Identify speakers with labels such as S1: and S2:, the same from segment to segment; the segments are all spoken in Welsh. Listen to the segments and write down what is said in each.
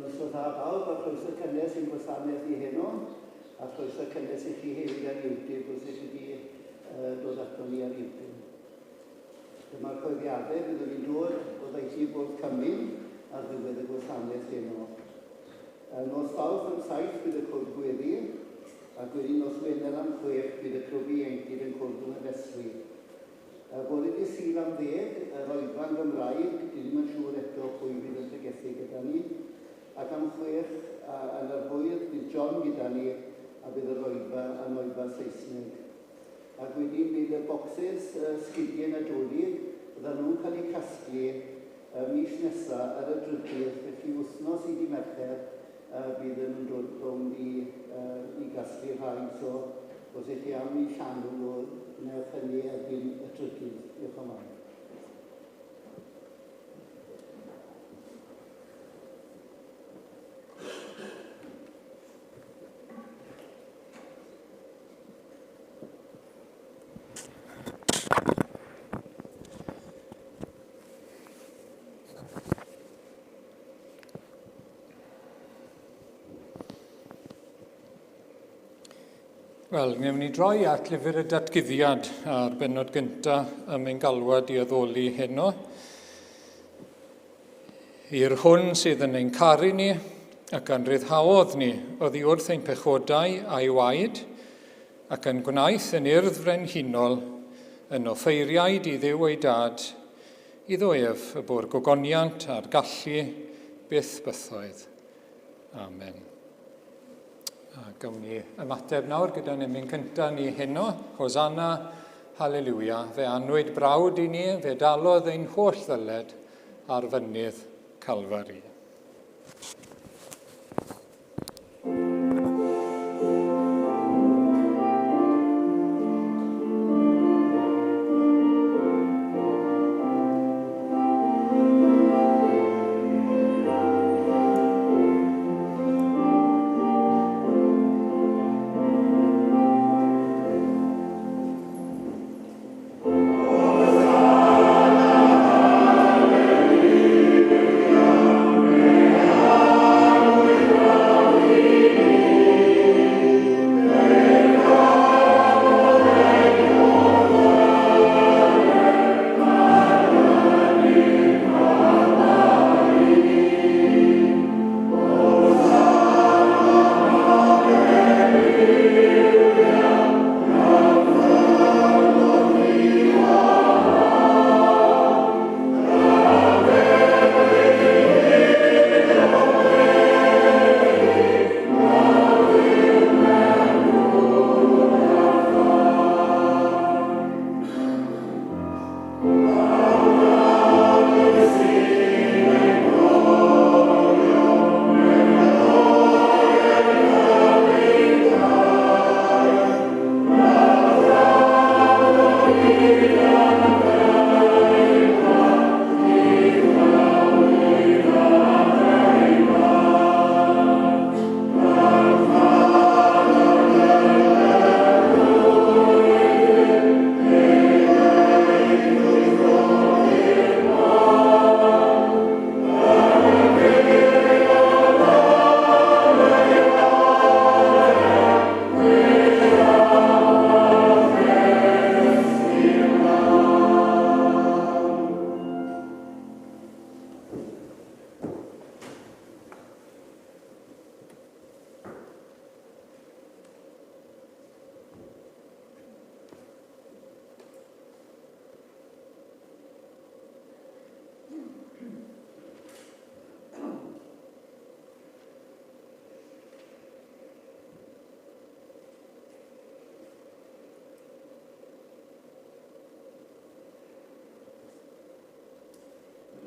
S1: Noswaith dda bawb a chroeso cynnes i'n gwasanaeth ni heno a chroeso cynnes i chi hefyd ar YouTube os ydych chi wedi dod ato ni ar YouTube. Dyma'r coeddiadau byddwn ni'n dod o ddeutu Bwrdd Cymun ar ddiwedd y gwasanaeth heno. Nos Fawrth am 7 bydd y cwrdd gweddi ac wedyn nos Wener am 6 bydd y clwb ieuenctid yn cwrdd yng Nghaerfeswy. Bore dydd Sul am ddeg, yr oedfa'n Gymraeg, dwi ddim yn siŵr eto pwy fydd yn pregethu gyda ni. Ac am chwech yn yr hwyr bydd John gyda ni a bydd yr oedfa yn oedfa Saesneg. Ac wedyn bydd y bocsys sgidiau Nadolig, byddan nhw'n cael eu casglu y mis nesa ar y drydydd, felly wythnos i di Mercher bydd nhw'n dod rownd i gasglu rhain. So os ych chi am i llanw nhw, gwnewch hynny erbyn y trydydd. Diolch yn fawr.
S2: Wel, wnewn ni droi at lyfr y datguddiad a'r bennod gyntaf am ein galwad i addoli heno. I'r hwn sydd yn ein caru ni ac a'n rhyddhaodd ni oddi wrth ein pechodau a'i waed, ac yn gwnaeth yn urdd frenhinol yn offeiriaid i Dduw ei dad, iddo ef y bo'r gogoniant a'r gallu byth bythoedd. Amen. A gawn ni ymateb nawr gyda'n emyn cyntaf ni heno, Hosanna, Haleluia. Fe anwyd brawd i ni, fe dalodd ein holl ddyled ar fynydd Calfari.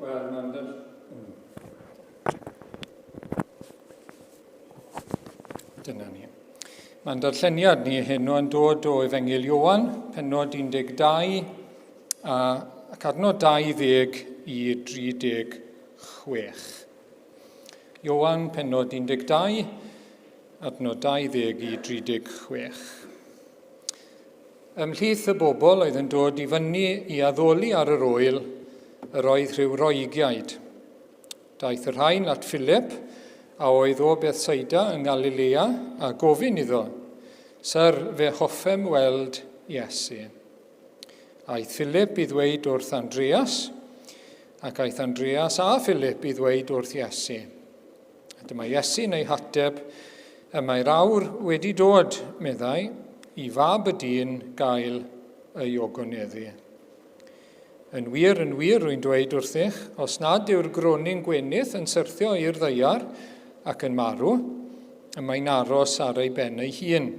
S2: Wel, mae'n... Dyna ni. Mae'n darlleniad ni heno yn dod o Efengyl Ioan, pennod 12 a, ac adnod 20 i 36. Ioan, pennod 12, adnod 20 i 36. Ymhlith y bobl oedd yn dod i fyny i addoli ar yr ŵyl, yr oedd rhyw Roegiaid. Daeth y rhain at Philip, a oedd o Bethsaida yng Ngalilea, a gofyn iddo, Syr, fe hoffem weld Iesu. Aeth Philip i ddweud wrth Andreas, ac aeth Andreas a Philip i ddweud wrth Iesu. A dyma Iesu'n ei hateb, Y mae'r awr wedi dod, meddai, i fab y dyn gael ei ogoneddu. Yn wir, yn wir, rwy'n dweud wrthych, os nad yw'r gronyn gwenith yn syrthio i'r ddaear ac yn marw, y mae'n aros ar ei ben ei hun.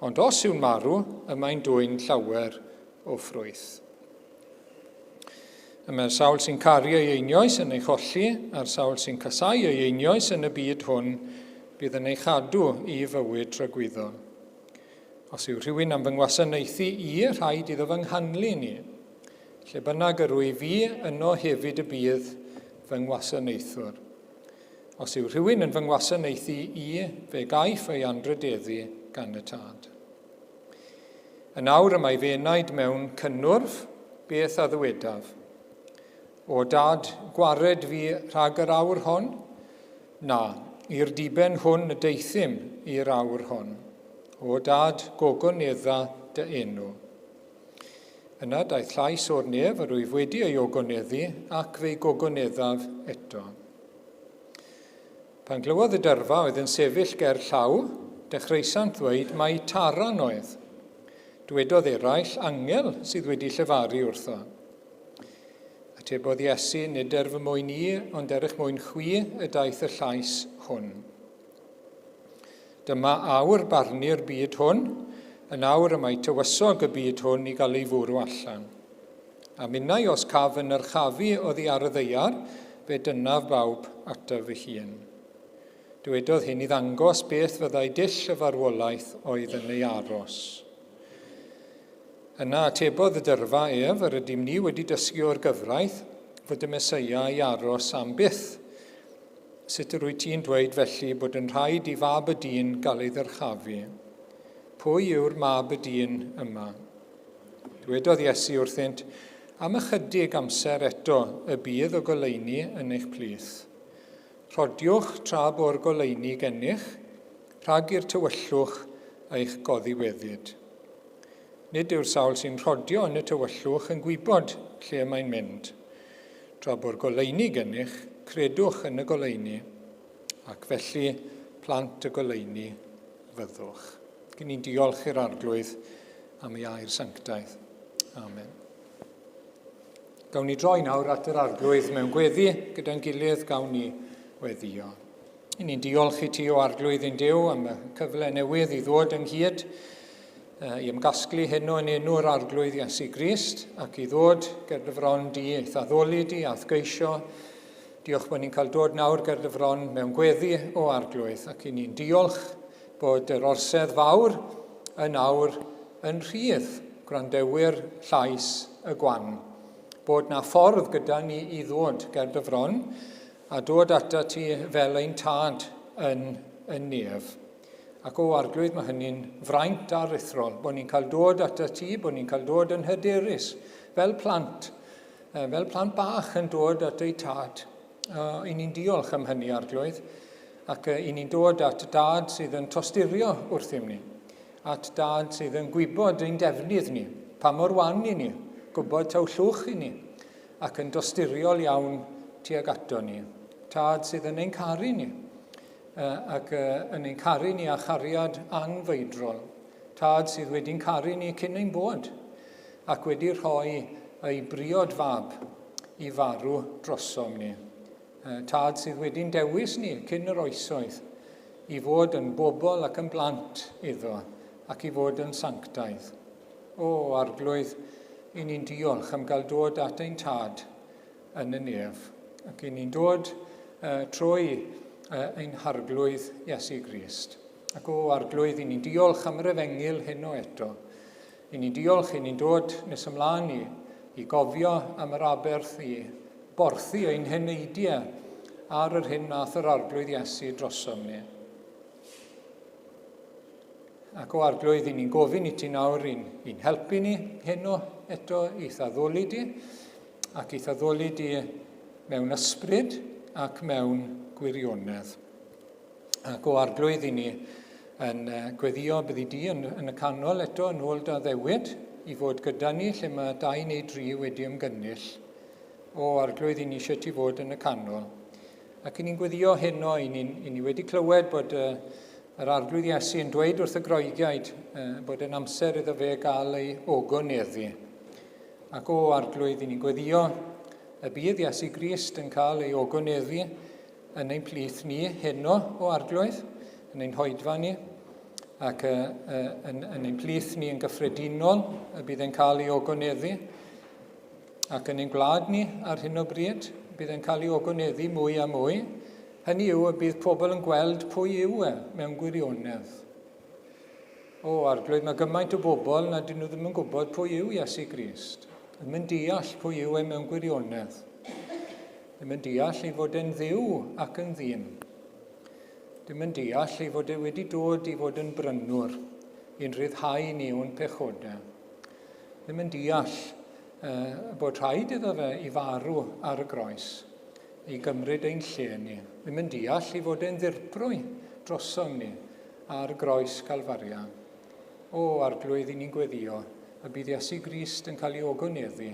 S2: Ond os yw'n marw, y mae'n dwyn llawer o ffrwyth. Y mae'r sawl sy'n caru ei einioes yn ei cholli, a'r sawl sy'n casau ei einioes yn y byd hwn, bydd yn ei chadw i fywyd tragwyddol. Os yw rhywun am fy ngwasanaethu i, rhaid iddo fy nghanlyn i. Lle bynnag yr wyf fi, yno hefyd y bydd fy ngwasanaethwr. Os yw rhywun yn fy ngwasanaethu i, fe gaiff ei anrhydeddu gan y Tad. Yn awr y mae fy enaid mewn cynnwrf, beth a ddywedaf? O dad, gwared fi rhag yr awr hon? Na, i'r diben hwn y deuthum i'r awr hon. O dad, gogonedda dy enw. Yna daeth llais o'r nef yr wyf wedi ei ogoneddu ac fe'i gogoneddaf eto. Pan glywodd y dyrfa oedd yn sefyll ger llaw, dechreusant ddweud mai taran oedd. Dwedodd eraill, Angel sydd wedi llefaru wrtho. Atebodd Iesu, Nid er fy mwyn i, ond er eich mwyn chwi y daeth y llais hwn. Dyma awr barnu'r byd hwn, yn awr y mae tywysog y byd hwn i gael ei fwrw allan. A minnau os caf fy nyrchafu oddi ar y ddaear, fe dynnaf bawb ataf fy hun. Dywedodd hyn i ddangos beth fyddai dull y farwolaeth oedd yn ei aros. Yna atebodd y dyrfa ef, yr ydym ni wedi dysgu o'r gyfraith, fod y Meseia i aros am byth. Sut yr wyt ti'n dweud felly bod yn rhaid i fab y dyn gael ei ddyrchafu? Pwy yw'r mab y dyn yma? Dywedodd Iesu wrthynt, Am ychydig amser eto y bydd y goleuni yn eich plith. Rhodiwch tra bo'r goleuni gennych, rhag i'r tywyllwch eich goddiweddyd. Nid yw'r sawl sy'n rhodio yn y tywyllwch yn gwybod lle y mae'n mynd. Tra bo'r goleuni gennych, credwch yn y goleuni, ac felly plant y goleuni fyddwch. Gyn ni'n diolch i'r Arglwydd am ei air sanctaidd. Amen. Gawn ni droi nawr at yr Arglwydd mewn gweddi gyda'n gilydd, gawn ni weddio. I ni'n diolch i ti o Arglwydd ein Duw am y cyfle newydd i ddod ynghyd i ymgasglu heno yn enw'r Arglwydd Iesu Grist ac i ddod ger dy fron di, eith addoli di a'th geisio. Diolch bod ni'n cael dod nawr ger dy fron mewn gweddi o Arglwydd ac i ni'n diolch bod yr orsedd fawr yn awr yn rhydd, gwrandewyr llais y gwan. Bod na ffordd gyda ni i ddod ger dy fron a dod ata ti fel ein tad yn y nef. Ac o Arglwydd, mae hynny'n fraint aruthrol, bod ni'n cael dod ata ti, bod ni'n cael dod yn hyderus, fel plant, fel plant bach yn dod at eu tad. I ni'n diolch am hynny, Arglwydd, ac i ni'n dod at dad sydd yn tosturio wrthym ni, at dad sydd yn gwybod ein defnydd ni, pa mor wan i ni, gwybod taw llwch i ni, ac yn dosturiol iawn tuag ato ni. Tad sydd yn ein caru ni, ac yn ein caru ni â chariad anfeidrol. Tad sydd wedi'n caru ni cyn ein bod, ac wedi rhoi ei briod fab. i farw drosom ni. Tad sydd wedi'n dewis ni cyn yr oesoedd i fod yn bobl ac yn blant iddo ac i fod yn sanctaidd. O, Arglwydd, i ni'n diolch am gael dod at ein Tad yn y nef, ac i ni'n dod uh, trwy uh, ein Harglwydd Iesu Grist. Ac o, Arglwydd, i ni'n diolch am yr efengyl heno eto. I ni'n diolch, i ni'n dod nes ymlaen i, i gofio am yr aberth i borthi ein heneidiau ar yr hyn nath yr Arglwydd Iesu drosom ni. Ac o Arglwydd, i ni'n gofyn i ti nawr i'n, i'n helpu ni heno eto i'th addoli di, ac i'th addoli di mewn ysbryd ac mewn gwirionedd. Ac o Arglwydd, i ni yn gweddio byddi di yn, yn y canol eto yn ôl dy addewid i fod gyda ni lle mae dau neu dri wedi ymgynnull. O Arglwydd, i ni eisiau ti fod yn y canol. Ac i ni'n gweddio heno, i ni, i ni wedi clywed bod uh, yr Arglwydd Iesu yn dweud wrth y Groegiaid uh, bod yn amser iddo fe gael ei ogoneddu. Ac o Arglwydd, i ni'n gweddio y bydd Iesu Grist yn cael ei ogoneddu yn ein plith ni heno, o Arglwydd, yn ein hoedfa ni, ac uh, uh, yn, yn ein plith ni yn gyffredinol, y bydd e'n cael ei ogoneddu, ac yn ein gwlad ni ar hyn o bryd, bydd e'n cael ei ogoneddu mwy a mwy. Hynny yw y bydd pobl yn gweld pwy yw e mewn gwirionedd. O, Arglwydd, mae gymaint o bobl nad ydyn nhw ddim yn gwybod pwy yw Iesu Grist. Ddim yn deall pwy yw e mewn gwirionedd. Ddim yn deall ei fod e'n ddiw ac yn ddyn. Ddim yn deall ei fod e wedi dod i fod yn brynwr, i'n rhyddhau ni o'n pechodau. Ddim yn deall uh, bod rhaid iddo fe i farw ar y groes, i gymryd ein lle ni. Ddim yn deall ei fod e'n ddirprwy drosom ni ar groes Calfaria. O, Arglwydd, i ni'n gweddio y bydd Iesu Grist yn cael ei ogoneddu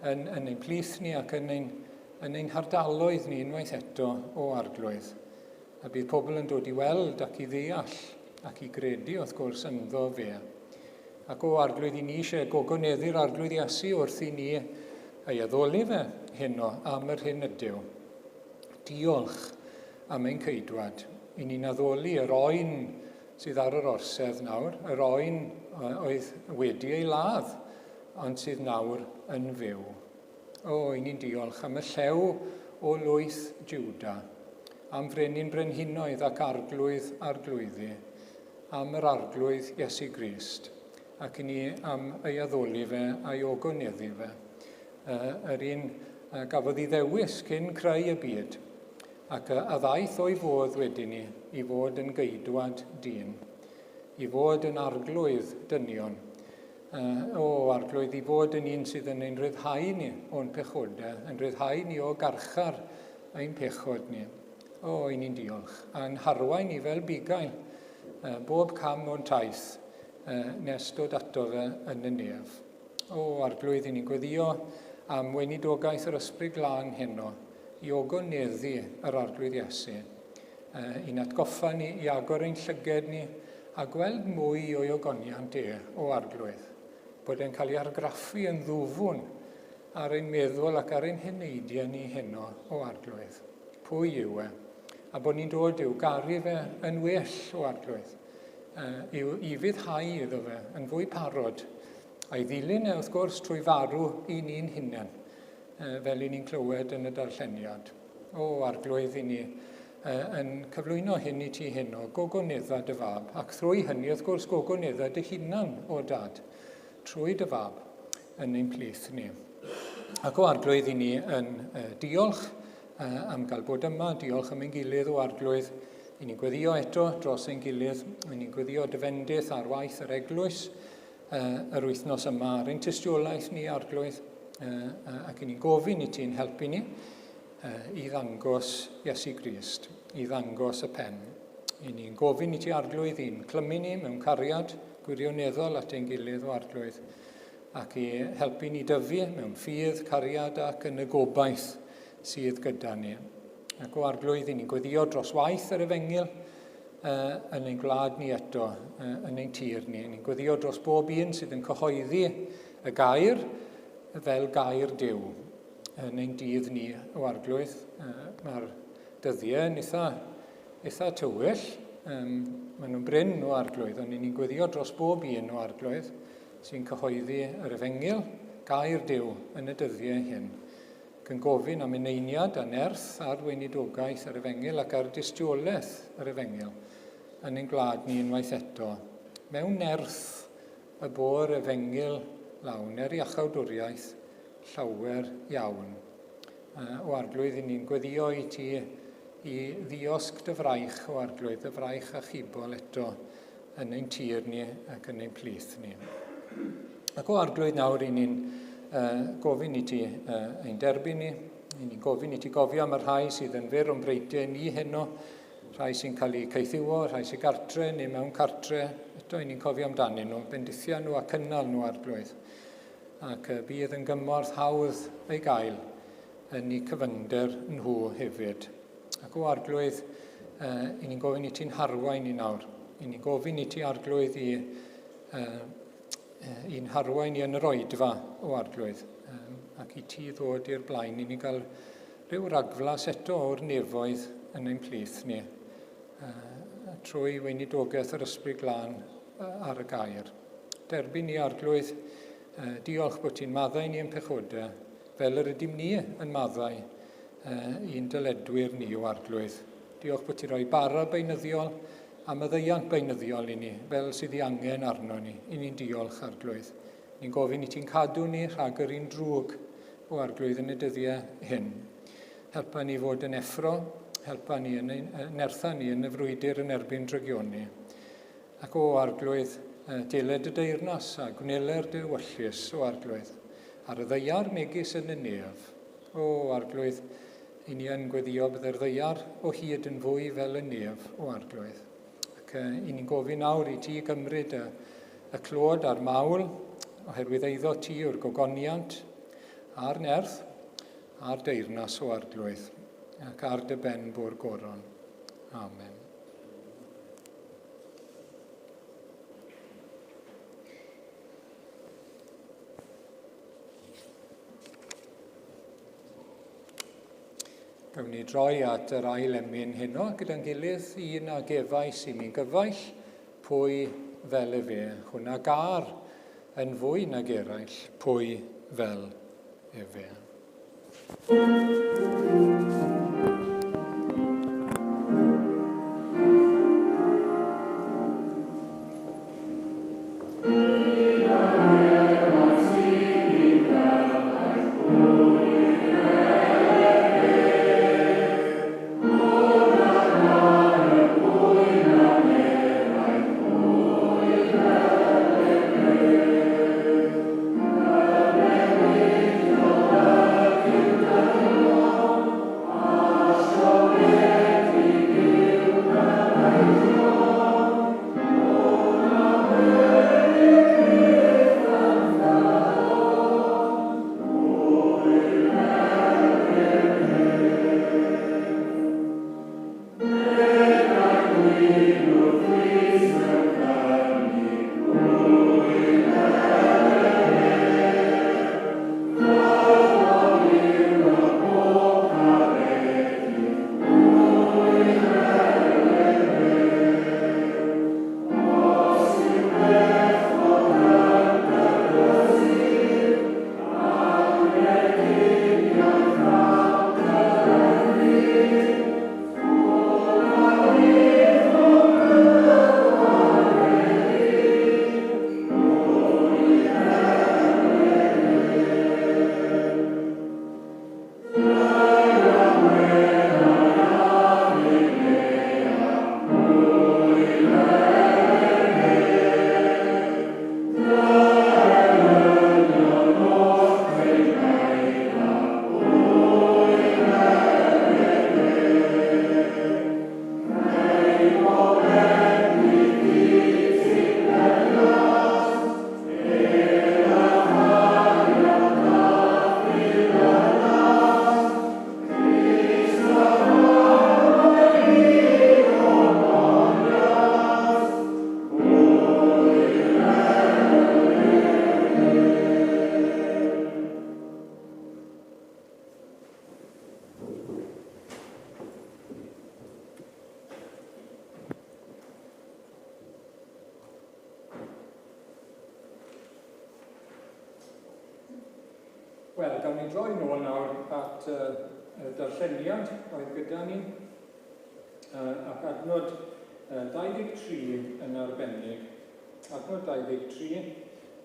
S2: yn, yn ein plith ni ac yn ein, yn ein hardaloedd ni unwaith eto, o Arglwydd. A bydd pobl yn dod i weld ac i ddeall ac i gredu, wrth gwrs, ynddo fe. Ac o Arglwydd, i ni eisiau gogoneddu'r Arglwydd Iesu wrth i ni ei addoli fe heno am yr hyn ydyw. Diolch am ein ceidwad. I ni'n addoli yr oen sydd ar yr orsedd nawr, yr oen oedd wedi ei ladd, ond sydd nawr yn fyw. O, i ni'n diolch am y llew o lwyth Juda, am frenin brenhinoedd ac arglwydd arglwyddi, am yr arglwydd Iesu Grist, ac i ni am ei addoli fe a'i ogoneddu fe. Yr un gafodd ei ddewis cyn creu y byd, ac a ddaeth o'i fodd wedyn ni i fod yn geidwad dyn, i fod yn arglwydd dynion. O, arglwydd, i fod yn un sydd yn ein rhyddhau ni o'n pechodau, yn rhyddhau ni o garchar ein pechod ni. O, i ni'n diolch, a'n harwain ni fel bugail, bob cam o'n taith, nes dod ato fe yn y nef. O, Arglwydd, i ni'n gweddio am weinidogaeth yr Ysbryd Glân heno, i ogoneddu yr Arglwydd Iesu, i'n atgoffa ni i agor ein llyged ni a gweld mwy o'i ogoniant e, o Arglwydd, bod e'n cael ei argraffu yn ddwfwn ar ein meddwl ac ar ein heneidiau ni heno, o Arglwydd. Pwy yw e? A bod ni'n dod i'w garu fe yn well, o Arglwydd, i'w ufuddhau iddo fe yn fwy parod, a'i ddilyn e, wrth gwrs, trwy farw i ni'n hunain, fel i ni'n clywed yn y darlleniad. O, Arglwydd, i ni yn cyflwyno hyn i ti heno, gogonedda dy fab, ac thrwy hynny, wrth gwrs, gogonedda dy hunan, o Dad, trwy dy fab yn ein plith ni. Ac o Arglwydd, i ni yn diolch am gael bod yma, diolch am ein gilydd, o Arglwydd, i ni'n gweddio eto dros ein gilydd, i ni'n gweddio dy fendith ar waith yr eglwys yr wythnos yma, ar ein tystiolaeth ni, Arglwydd, ac i ni'n gofyn i ti'n helpu ni i ddangos Iesu Grist, i ddangos y pen. I ni'n gofyn i ti, Arglwydd, i'n clymu ni mewn cariad gwirioneddol at ein gilydd, o Arglwydd, ac i helpu ni dyfu mewn ffydd, cariad ac yn y gobaith sydd gyda ni. Ac o Arglwydd, i ni'n gweddio dros waith yr efengyl uh, yn ein gwlad ni eto, uh, yn ein tir ni. Ni'n gweddio dros bob un sydd yn cyhoeddi y gair fel gair Duw. yn ein dydd ni o Arglwydd. Mae'r dyddiau yn eitha, eitha tywyll. Maen nhw'n brin o Arglwydd, ond ni'n gweddio dros bob un o Arglwydd sy'n cyhoeddi yr efengyl, gair Duw yn y dyddiau hyn. Ac yn gofyn am eneiniad a nerth ar weinidogaeth yr efengyl ac ar dystiolaeth yr efengyl yn ein gwlad ni unwaith eto. Mewn nerth y bo'r efengyl lawn er iachawdwriaeth llawer iawn. O Arglwydd, i ni'n gweddio i ti i ddiosg dy fraich, o Arglwydd, dy fraich achubol eto yn ein tir ni ac yn ein plith ni. Ac o Arglwydd nawr, i ni'n gofyn i ti ein derbyn ni, i ni'n gofyn i ti gofio am y rhai sydd yn fyr o'n breidiau ni heno, rhai sy'n cael eu caethiwo, rhai sy'n gartre neu mewn cartre, eto i ni'n cofio amdanyn nhw, bendithia nhw a cynnal nhw, Arglwydd. Ac bydd yn gymorth hawdd ei gael yn eu cyfyngder nhw hefyd. Ac o Arglwydd, i ni'n gofyn i ti'n harwain ni nawr. I ni'n gofyn i ti, Arglwydd, i i'n harwain i yn yr oedfa, o Arglwydd, ac i ti ddod i'r blaen, i ni gael rhyw ragflas eto o'r nefoedd yn ein plith ni, trwy weinidogaeth yr Ysbryd Glân ar y gair. Derbyn ni, Arglwydd, diolch bod ti'n maddau ni yn pechodau, fel yr ydym ni yn maddau i'n dyledwyr ni, o Arglwydd. Diolch bod ti'n rhoi bara beunyddiol a maddeuant beunyddiol i ni, fel sydd ei angen arno ni. I ni'n diolch, Arglwydd. Ni'n gofyn i ti'n cadw ni rhag yr un drwg, o Arglwydd, yn y dyddiau hyn. Helpa ni fod yn effro, helpa ni yn ein, nertha ni yn y frwydr yn erbyn drygioni. Ac o Arglwydd, deled y deyrnas a gwneler dy ewyllys, o Arglwydd, ar y ddaear megis yn y nef. O Arglwydd, i ni yn gweddio bydde'r ddaear o hyd yn fwy fel y nef, o Arglwydd. Ac i ni'n gofyn nawr i ti gymryd y, y clod a'r mawl, oherwydd eiddo ti yw'r gogoniant a'r nerth a'r deyrnas o Arglwydd, ac ar dy ben bo'r goron. Amen. Gawn ni droi at yr ail emyn heno gyda'n gilydd, un a gefais i mi'n gyfaill, pwy fel efe, hwnna gar yn fwy nag eraill, pwy fel efe. Wel, gawn ni droi nôl nawr at y darlleniad oedd gyda ni, ac adnod 23 yn arbennig. Adnod 23,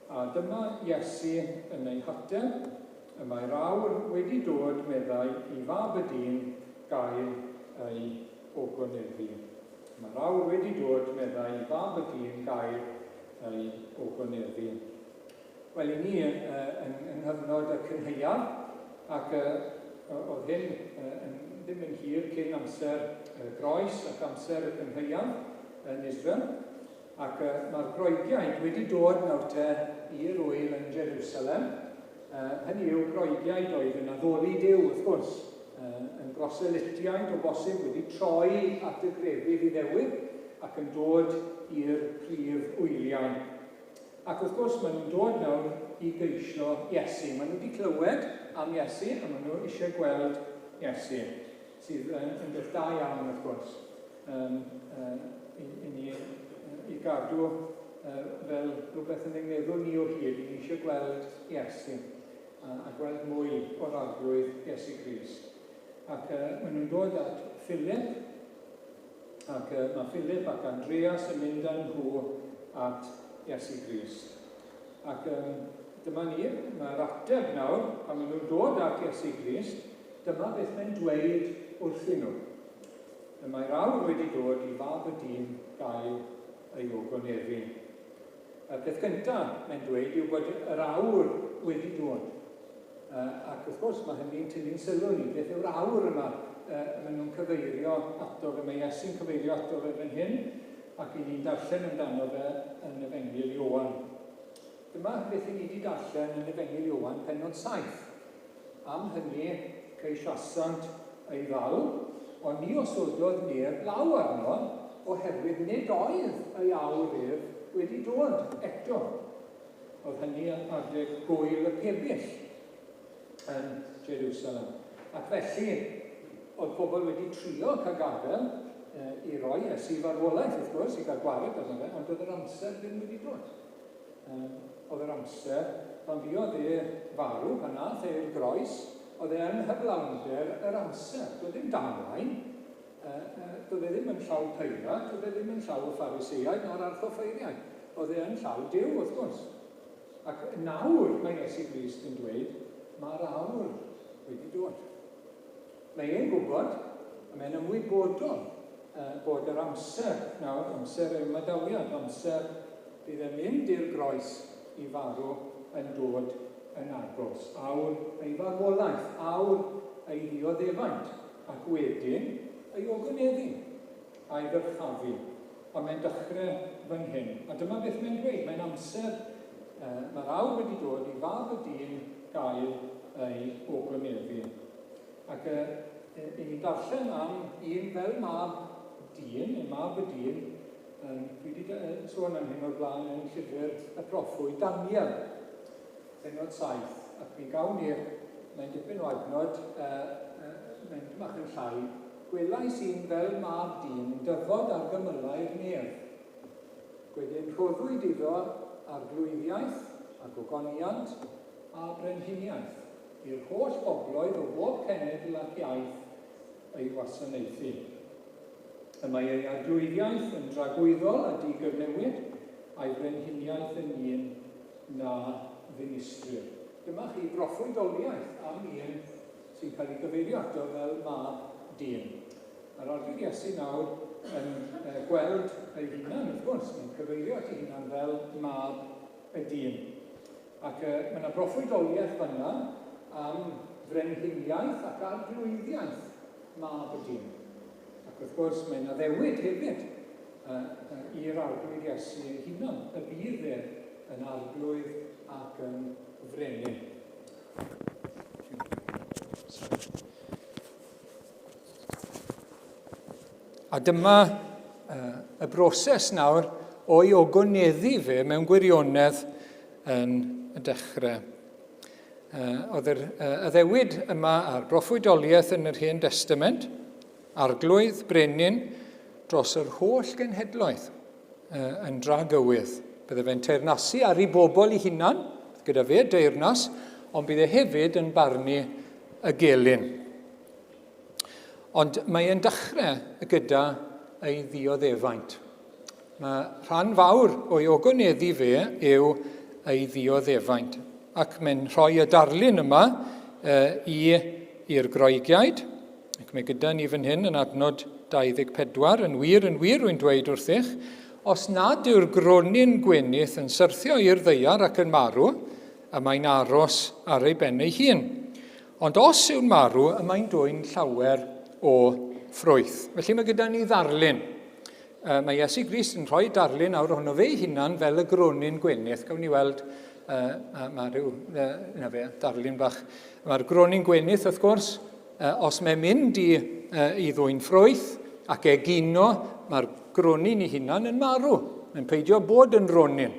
S2: a dyma Iesu yn ei hateb, y mae'r awr wedi dod, meddai, i fab y dyn gael ei ogoneddu. Mae'r awr wedi dod, meddai, i fab y dyn gael ei ogoneddu. Wel, i ni yn, yng nghyfnod y cynhaeaf, ac oedd hyn yn, ddim yn hir cyn amser y groes ac amser y cynhaeaf yn Israel, ac mae'r Groegiaid wedi dod nawr te i'r ŵyl yn Jerusalem. Hynny yw, Groegiaid oedd yn addoli Duw, wrth gwrs, yn broselytiaid o bosib wedi troi at y grefydd Iddewig ac yn dod i'r prif wyliau. Ac wrth gwrs, maen nhw'n dod nawr i geisio Iesu. Maen nhw wedi clywed am Iesu a maen nhw eisiau gweld Iesu, sydd yn, yn beth da iawn, wrth gwrs, um, uh, i, i ni i gadw uh, fel rhywbeth yn ein meddwl ni o hyd. I ni eisiau gweld Iesu a, a gweld mwy o'r arglwydd Iesu Grist. Ac uh, maen nhw'n dod at Philip, Ac mae Philip ac Andreas yn mynd â nhw at Iesu Grist. Ac um, dyma ni, mae'r ateb nawr, pan maen nhw'n dod at Iesu Grist, dyma beth mae'n dweud wrthyn nhw. Y mae'r awr wedi dod i fab y dyn gael ei ogoneddu. Y peth cyntaf mae'n dweud yw bod yr awr wedi dod. Ac wrth gwrs mae hynny'n tynnu'n sylw ni. Beth yw'r awr yma maen nhw'n cyfeirio ato fe? Mae Iesu'n cyfeirio ato fe fan hyn, ac i ni'n darllen amdano fe yn Efengyl Ioan. Dyma beth i ni wedi darllen yn Efengyl Ioan pennod 7. Am hynny ceisiasant ei ddal, ond ni osododd neb law arno, oherwydd nid oedd ei awr ef wedi dod eto. Oedd hynny adeg gŵyl y pebyll yn Jerusalem. Ac felly, oedd pobl wedi trio cael gadael i roi Iesu i farwolaeth, wrth gwrs, i gael gwared arno fe, ond oedd yr amser ddim wedi dod. Oedd yr amser, pan fuodd e farw, pan nath e i'r groes, oedd e yn nghyflawnder yr amser. Doedd ddim damwain, doedd e ddim yn llaw Peilat, doedd e ddim yn llaw y Phariseaid na'r archoffeiriaid. Oedd e yn llaw Duw, wrth gwrs. Ac nawr mae Iesu Grist yn dweud, mae'r awr wedi dod. Mae e'n gwybod, a mae'n ymwybodol bod yr amser nawr, amser yr ymadawiad, amser bydd e'n mynd i'r groes i farw yn dod yn agos. Awr ei farwolaeth, awr ei ddioddefaint, ac wedyn ei ogoneddu a'i ddyrchafu. Ond mae'n dechrau fan hyn. A dyma beth mae'n dweud, mae'n amser, uh, mae'r awr wedi dod i fab y dyn gael ei ogoneddu. Ac uh, i ni darllen am un fel mab dyn, neu mab y dyn, um, dwi wedi sôn am hyn o'r blaen yn llyfr y proffwyd Daniel, pennod 7, ac mi gawn ni'r, mae'n dipyn o adnod, uh, uh, mae'n bach yn llai, gwelais un fel mab dyn yn dyfod ar gymylau'r nef. Gwedyn rhoddwyd iddo arglwyddiaeth a gogoniant a brenhiniaeth i'r holl bobloedd o bob cenedl ac iaith ei wasanaethu. Y mae ei arglwyddiaeth yn dragwyddol a digyfnewid, a'i frenhiniaeth yn un na ddinistrir. Dyma chi broffwydoliaeth am un sy'n cael ei gyfeirio ato fel mab dyn. Mae'r Arglwydd Iesu nawr yn gweld ei hunan, wrth gwrs, mae'n cyfeirio at ei hunan fel mab y dyn. Ac mae yna broffwydoliaeth fanna am frenhiniaeth ac arglwyddiaeth mab y dyn. Ac wrth gwrs, mae yna ddewid hefyd i'r Arglwydd Iesu ei hunan, y bydd e yn arglwydd ac yn frenin. A dyma y broses nawr o'i ogoneddu fe mewn gwirionedd yn y dechrau. Oedd yr addewid yma a'r broffwydoliaeth yn yr Hen Destament, arglwydd, brenin, dros yr holl genhedloedd yn dragywydd. Bydde fe'n teyrnasu ar ei bobl ei hunan, gyda fe deyrnas, ond bydd e hefyd yn barnu y gelyn. Ond mae e'n dechrau gyda ei ddioddefaint. Mae rhan fawr o'i ogoneddu fe yw ei ddioddefaint. Ac mae'n rhoi y darlun yma i, i'r Groegiaid, ac mae gyda ni fan hyn yn adnod 24, yn wir, yn wir, rwy'n dweud wrthych, os nad yw'r gronyn gwenith yn syrthio i'r ddaear ac yn marw, y mae'n aros ar ei ben ei hun. Ond os yw'n marw, y mae'n dwyn llawer o ffrwyth. Felly mae gyda ni ddarlun. Mae Iesu Grist yn rhoi darlun awr ohono fe'i hunan fel y gronyn gwenith. Gawn ni weld, uh, mae rhyw, uh, na fe, darlun bach. Mae'r gronyn gwenith, wrth gwrs, uh, os mae'n mynd i, uh, i ddwyn ffrwyth ac egino, mae'r gronyn ei hunan yn marw. Mae'n peidio bod yn ronyn.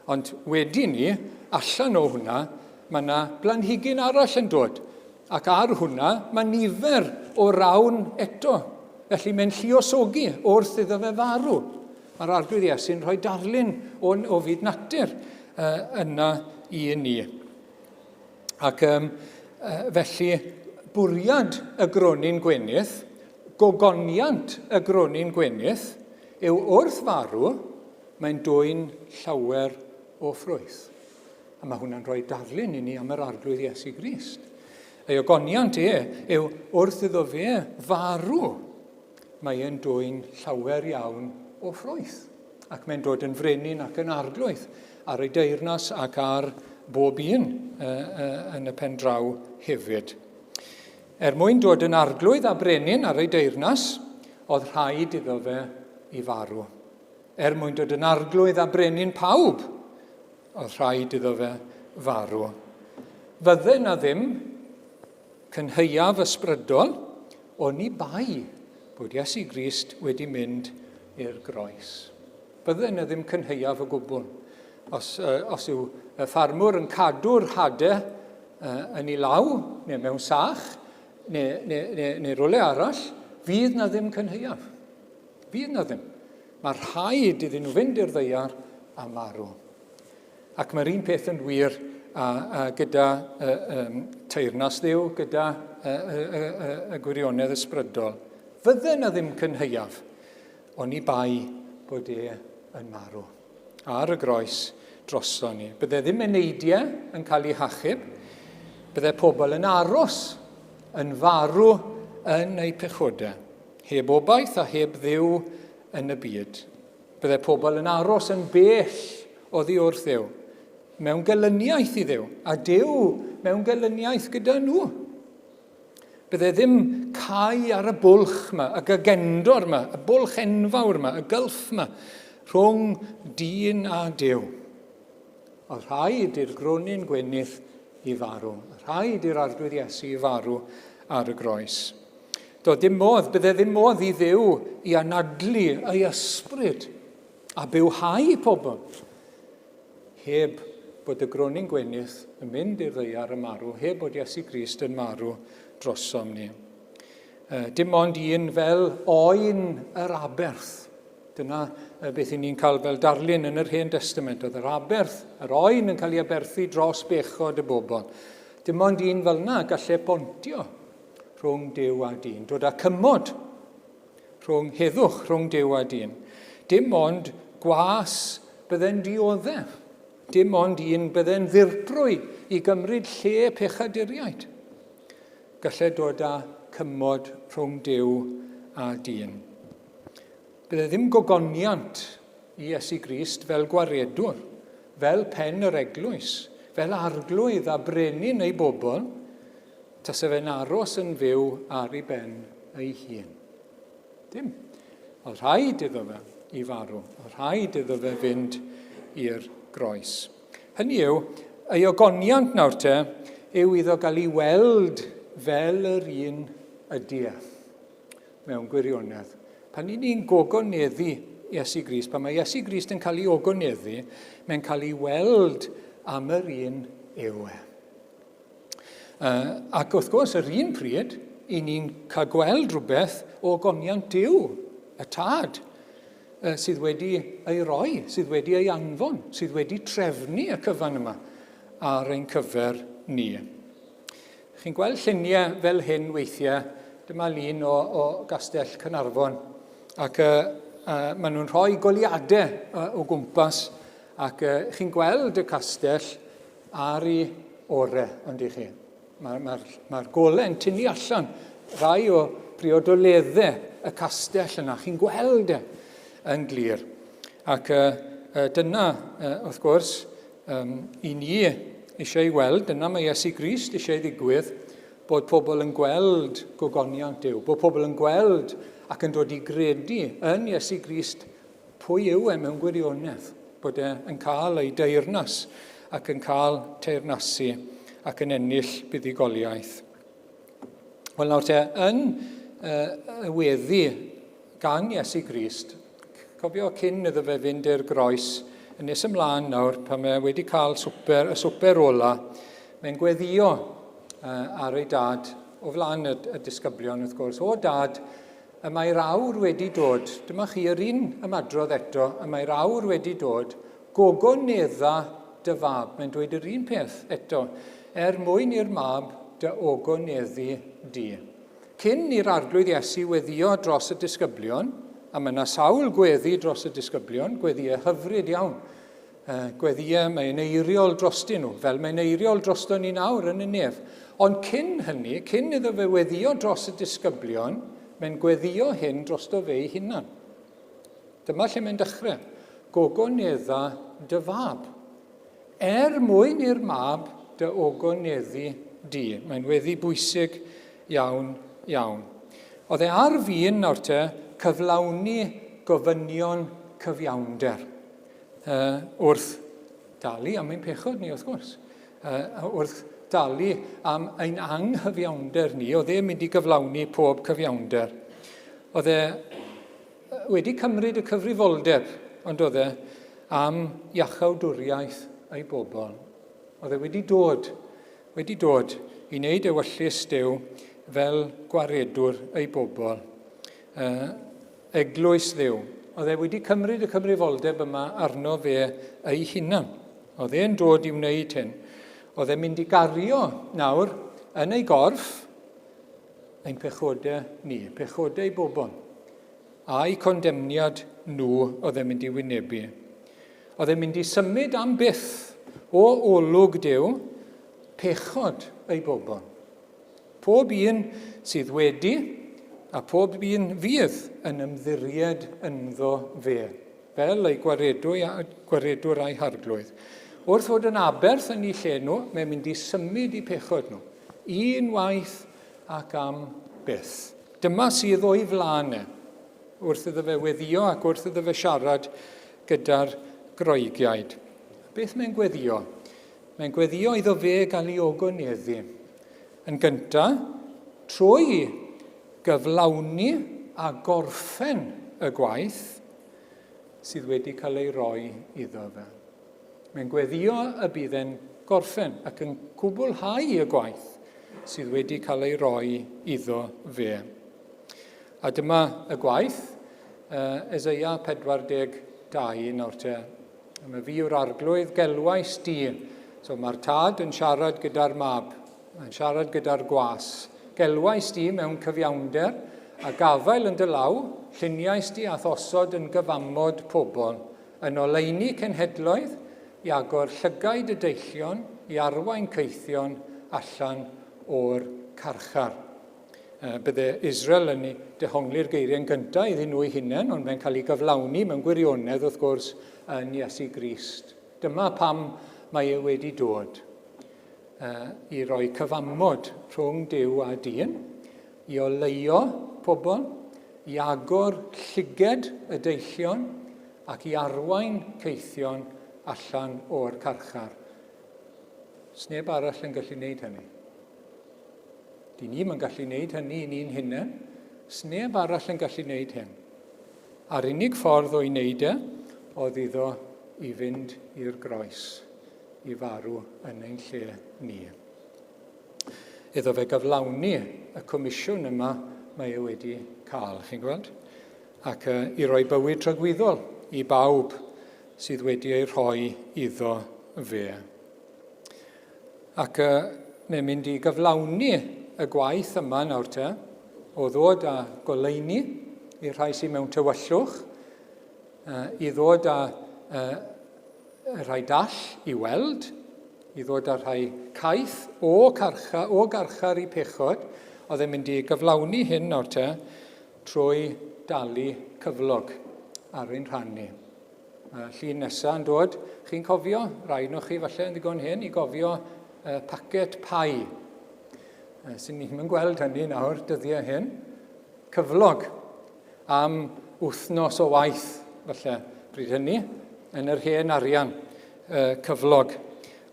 S2: Ond wedi ni, allan o hwnna, mae yna blanhigyn arall yn dod. Ac ar hwnna, mae nifer o rawn eto. Felly mae'n lluosogi wrth iddo fe farw. Mae'r Arglwydd Iesu'n rhoi darlun o, o fyd natur uh, yna i ni. Ac um, uh, felly, bwriad y gronyn gwenith, gogoniant y gronyn gwenith, yw wrth farw, Mae'n dwyn llawer o ffrwyth. A mae hwnna'n rhoi darlun i ni am yr Arglwydd Iesu Grist. Ei ogoniant e yw wrth iddo fe farw, mae e'n dwyn llawer iawn o ffrwyth. Ac mae'n dod yn frenin ac yn arglwydd ar ei deyrnas ac ar bob un yn y pen draw hefyd. Er mwyn dod yn arglwydd a brenin ar ei deyrnas, oedd rhaid iddo fe i farw. Er mwyn dod yn arglwydd a brenin pawb, oedd rhaid iddo fe farw. Fydde na ddim cynhaeaf ysbrydol oni bai bod Iesu Grist wedi mynd i'r groes. Bydde na ddim cynhaeaf o gwbl. Os, uh, os yw y ffarmwr yn cadw'r hade uh, yn ei law, neu mewn sach, neu, neu, neu, neu rywle arall, fydd na ddim cynhaeaf. Fydd na ddim. Mae rhaid iddyn nhw fynd i'r ddaear a marw. Ac mae'r un peth yn wir a, a gyda uh, um, teyrnas Dduw, gyda uh, uh, uh, y gwirionedd ysbrydol. Fydde na ddim cynhaeaf, oni bai bod e yn marw. Ar y groes droso ni. Bydde ddim eneidiau yn cael eu hachub, bydde pobl yn aros yn farw yn eu pechodau. Heb obaith a heb Dduw yn y byd. Bydde pobl yn aros yn bell oddi wrth Dduw, mewn gelyniaeth i Dduw, a Duw mewn gelyniaeth gyda nhw. Bydde ddim cau ar y bwlch yma, y gagendor yma, y bwlch enfawr yma, y gylff yma, rhwng dyn a Duw. Oedd rhaid i'r gronyn gwenith i farw. Rhaid i'r Arglwydd Iesu i farw ar y groes. Doedd dim modd, bydde ddim modd i Dduw i anadlu ei ysbryd a bywhau pobl heb bod y gronyn gwenith yn mynd i'r ddaear a marw, heb bod Iesu Grist yn marw drosom ni. Dim ond un fel oen yr aberth. Dyna beth i ni'n cael fel darlun yn yr Hen Testament. Oedd yr aberth, yr oen yn cael ei aberthu dros bechod y bobl. Dim ond un fel yna gallai pontio rhwng Duw a dyn. Dod â cymod rhwng heddwch rhwng Duw a dyn. Dim ond gwas bydde'n dioddef. Dim ond un bydde'n ddirprwy i gymryd lle pechaduriaid. Gallai dod â cymod rhwng Duw a dyn. Bydde ddim gogoniant i Iesu Grist fel gwaredwr, fel pen yr eglwys, fel arglwydd a brenin ei bobl, Tase fe'n aros yn fyw ar ei ben ei hun. Dim. Oedd rhaid iddo fe i farw. Oedd rhaid iddo fe fynd i'r groes. Hynny yw, ei ogoniant nawr te yw iddo gael ei weld fel yr un ydy e, mewn gwirionedd. Pan i ni'n gogoneddu Iesu Grist, pan mae Iesu Grist yn cael ei ogoneddu, mae'n cael ei weld am yr un yw e. Uh, ac wrth gwrs, yr un pryd, i ni'n cael gweld rhywbeth o ogoniant Duw, y Tad, uh, sydd wedi ei roi, sydd wedi ei anfon, sydd wedi trefnu y cyfan yma ar ein cyfer ni. Chi'n gweld lluniau fel hyn weithiau, dyma lun o, o Gastell Cynarfon, ac uh, uh, maen nhw'n rhoi goliadau uh, o gwmpas, ac uh, chi'n gweld y castell ar ei ore, ond i chi. Mae'r mae, mae golau yn tynnu allan rai o briodoleddau y castell yna. Chi'n gweld e yn glir. Ac uh, dyna, uh, wrth gwrs, um, i ni eisiau ei weld, dyna mae Iesu Grist eisiau ei ddigwydd, bod pobl yn gweld gogoniant Duw, bod pobl yn gweld ac yn dod i gredu yn Iesu Grist pwy yw e mewn gwirionedd, bod e yn cael ei deyrnas ac yn cael teyrnasu ac yn ennill buddugoliaeth. Wel nawr te, yn y weddi gan Iesu Grist, cofio cyn iddo fe fynd i'r groes, yn nes ymlaen nawr, pan mae wedi cael swper, y swper ola, mae'n gweddio ar ei dad, o flaen y, y disgyblion wrth gwrs, o dad, y mae'r awr wedi dod, dyma chi yr un ymadrodd eto, y mae'r awr wedi dod, Gogonedda dy fab. Mae'n dweud yr un peth eto. Er mwyn i'r mab dy ogoneddu di. Cyn i'r Arglwydd Iesu weddio dros y disgyblion, a mae yna sawl gweddi dros y disgyblion, gweddïau hyfryd iawn, gweddïau mae'n eiriol drostyn nhw, fel mae'n eiriol drosto ni nawr yn y nef. Ond cyn hynny, cyn iddo fe weddio dros y disgyblion, mae'n gweddio hyn drosto fe ei hunan. Dyma lle mae'n dechrau. Gogonedda dy fab. Er mwyn i'r mab dy ogoneddu di. Mae'n weddi bwysig iawn, iawn. Oedd e ar fin nawr te cyflawni gofynion cyfiawnder uh, wrth dalu am ein pechod ni, wrth gwrs. Uh, wrth dalu am ein anghyfiawnder ni, oedd e'n mynd i gyflawni pob cyfiawnder. Oedd e wedi cymryd y cyfrifoldeb, ond oedd e, am iachawdwriaeth ei bobl. Oedd e wedi dod, wedi dod i wneud ewyllys Duw fel gwaredwr ei bobl. Uh, eglwys Dduw. Oedd e wedi cymryd y cyfrifoldeb yma arno fe ei hunan. Oedd e'n dod i wneud hyn. Oedd e'n mynd i gario nawr yn ei gorff ein pechodau ni, pechodau ei bobl, a'u condemniad nhw oedd e'n mynd i wynebu. Oedd e'n mynd i symud am byth o olwg Duw pechod ei bobl. Pob un sydd wedi a pob un fydd yn ymddiried ynddo fe, fel ei gwaredwr a'i harglwydd. Wrth fod yn aberth yn eu lle nhw, mae'n mynd i symud eu pechod nhw, un waith ac am byth. Dyma sydd o'i flaen e, wrth iddo fe weddio ac wrth iddo fe siarad gyda'r Groegiaid. Beth mae'n gweddio? Mae'n gweddio iddo fe gael ei ogoneddu. Yn gyntaf, trwy gyflawni a gorffen y gwaith sydd wedi cael ei roi iddo fe. Mae'n gweddio y bydd e'n gorffen ac yn cwblhau y gwaith sydd wedi cael ei roi iddo fe. A dyma y gwaith, uh, Eseia 42 nawr te. Mae fi yw'r arglwydd, gelwais di. So mae'r tad yn siarad gyda'r mab, mae'n siarad gyda'r gwas. Gelwais di mewn cyfiawnder, a gafael yn dy law, lluniais di a'th osod yn gyfamod pobl, yn oleuni cenhedloedd, i agor llygaid y deillion, i arwain caethion allan o'r carchar. Bydde Israel yn dehongli'r geiriau'n gyntaf iddyn nhw eu hunain, ond mae'n cael ei gyflawni mewn gwirionedd, wrth gwrs, yn Iesu Grist. Dyma pam mae e wedi dod i roi cyfamod rhwng Duw a dyn, i oleuo pobl, i agor llyged y deillion ac i arwain caethion allan o'r carchar. Sneb arall yn gallu gwneud hynny. Dyn ni'm yn gallu wneud hynny i ni'n hunain. Sneb arall yn gallu wneud hyn. A'r unig ffordd o'i wneud e oedd iddo i fynd i'r groes, i farw yn ein lle ni. Iddo fe gyflawni y comisiwn yma mae e wedi cael, chi'n gweld? Ac uh, i roi bywyd tragwyddol i bawb sydd wedi ei rhoi iddo fe. Ac uh, mae'n mynd i gyflawni y gwaith yma nawr te, o ddod â goleuni i'r rhai sydd mewn tywyllwch, uh, i ddod â uh, y rhai dall i weld, i ddod â rhai caeth o, carcha, o garchar i pechod, oedd e'n mynd i gyflawni hyn nawr te, trwy dalu cyflog ar ein rhan ni. Mae llun nesaf yn dod. Chi'n cofio, rai nhw chi falle yn ddigon hyn, i gofio uh, pacet pai. Uh, sy'n ni'n yn gweld hynny nawr, dyddiau hyn. Cyflog am wythnos o waith, falle, bryd hynny, yn yr hen arian uh, cyflog.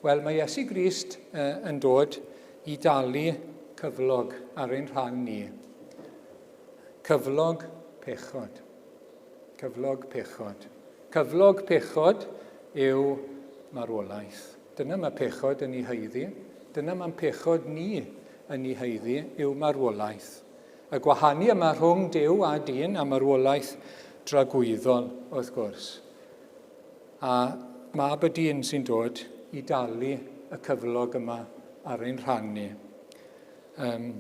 S2: Wel, mae Iesu Grist uh, yn dod i dalu cyflog ar ein rhan ni. Cyflog pechod. Cyflog pechod. Cyflog pechod yw marwolaeth. Dyna mae pechod yn ei haeddu. Dyna mae'n pechod ni yn ei haeddu yw marwolaeth. Y gwahanu yma rhwng Duw a dyn a marwolaeth dragwyddol, wrth gwrs. A mab y dyn sy'n dod i dalu y cyflog yma ar ein rhan ni. Um,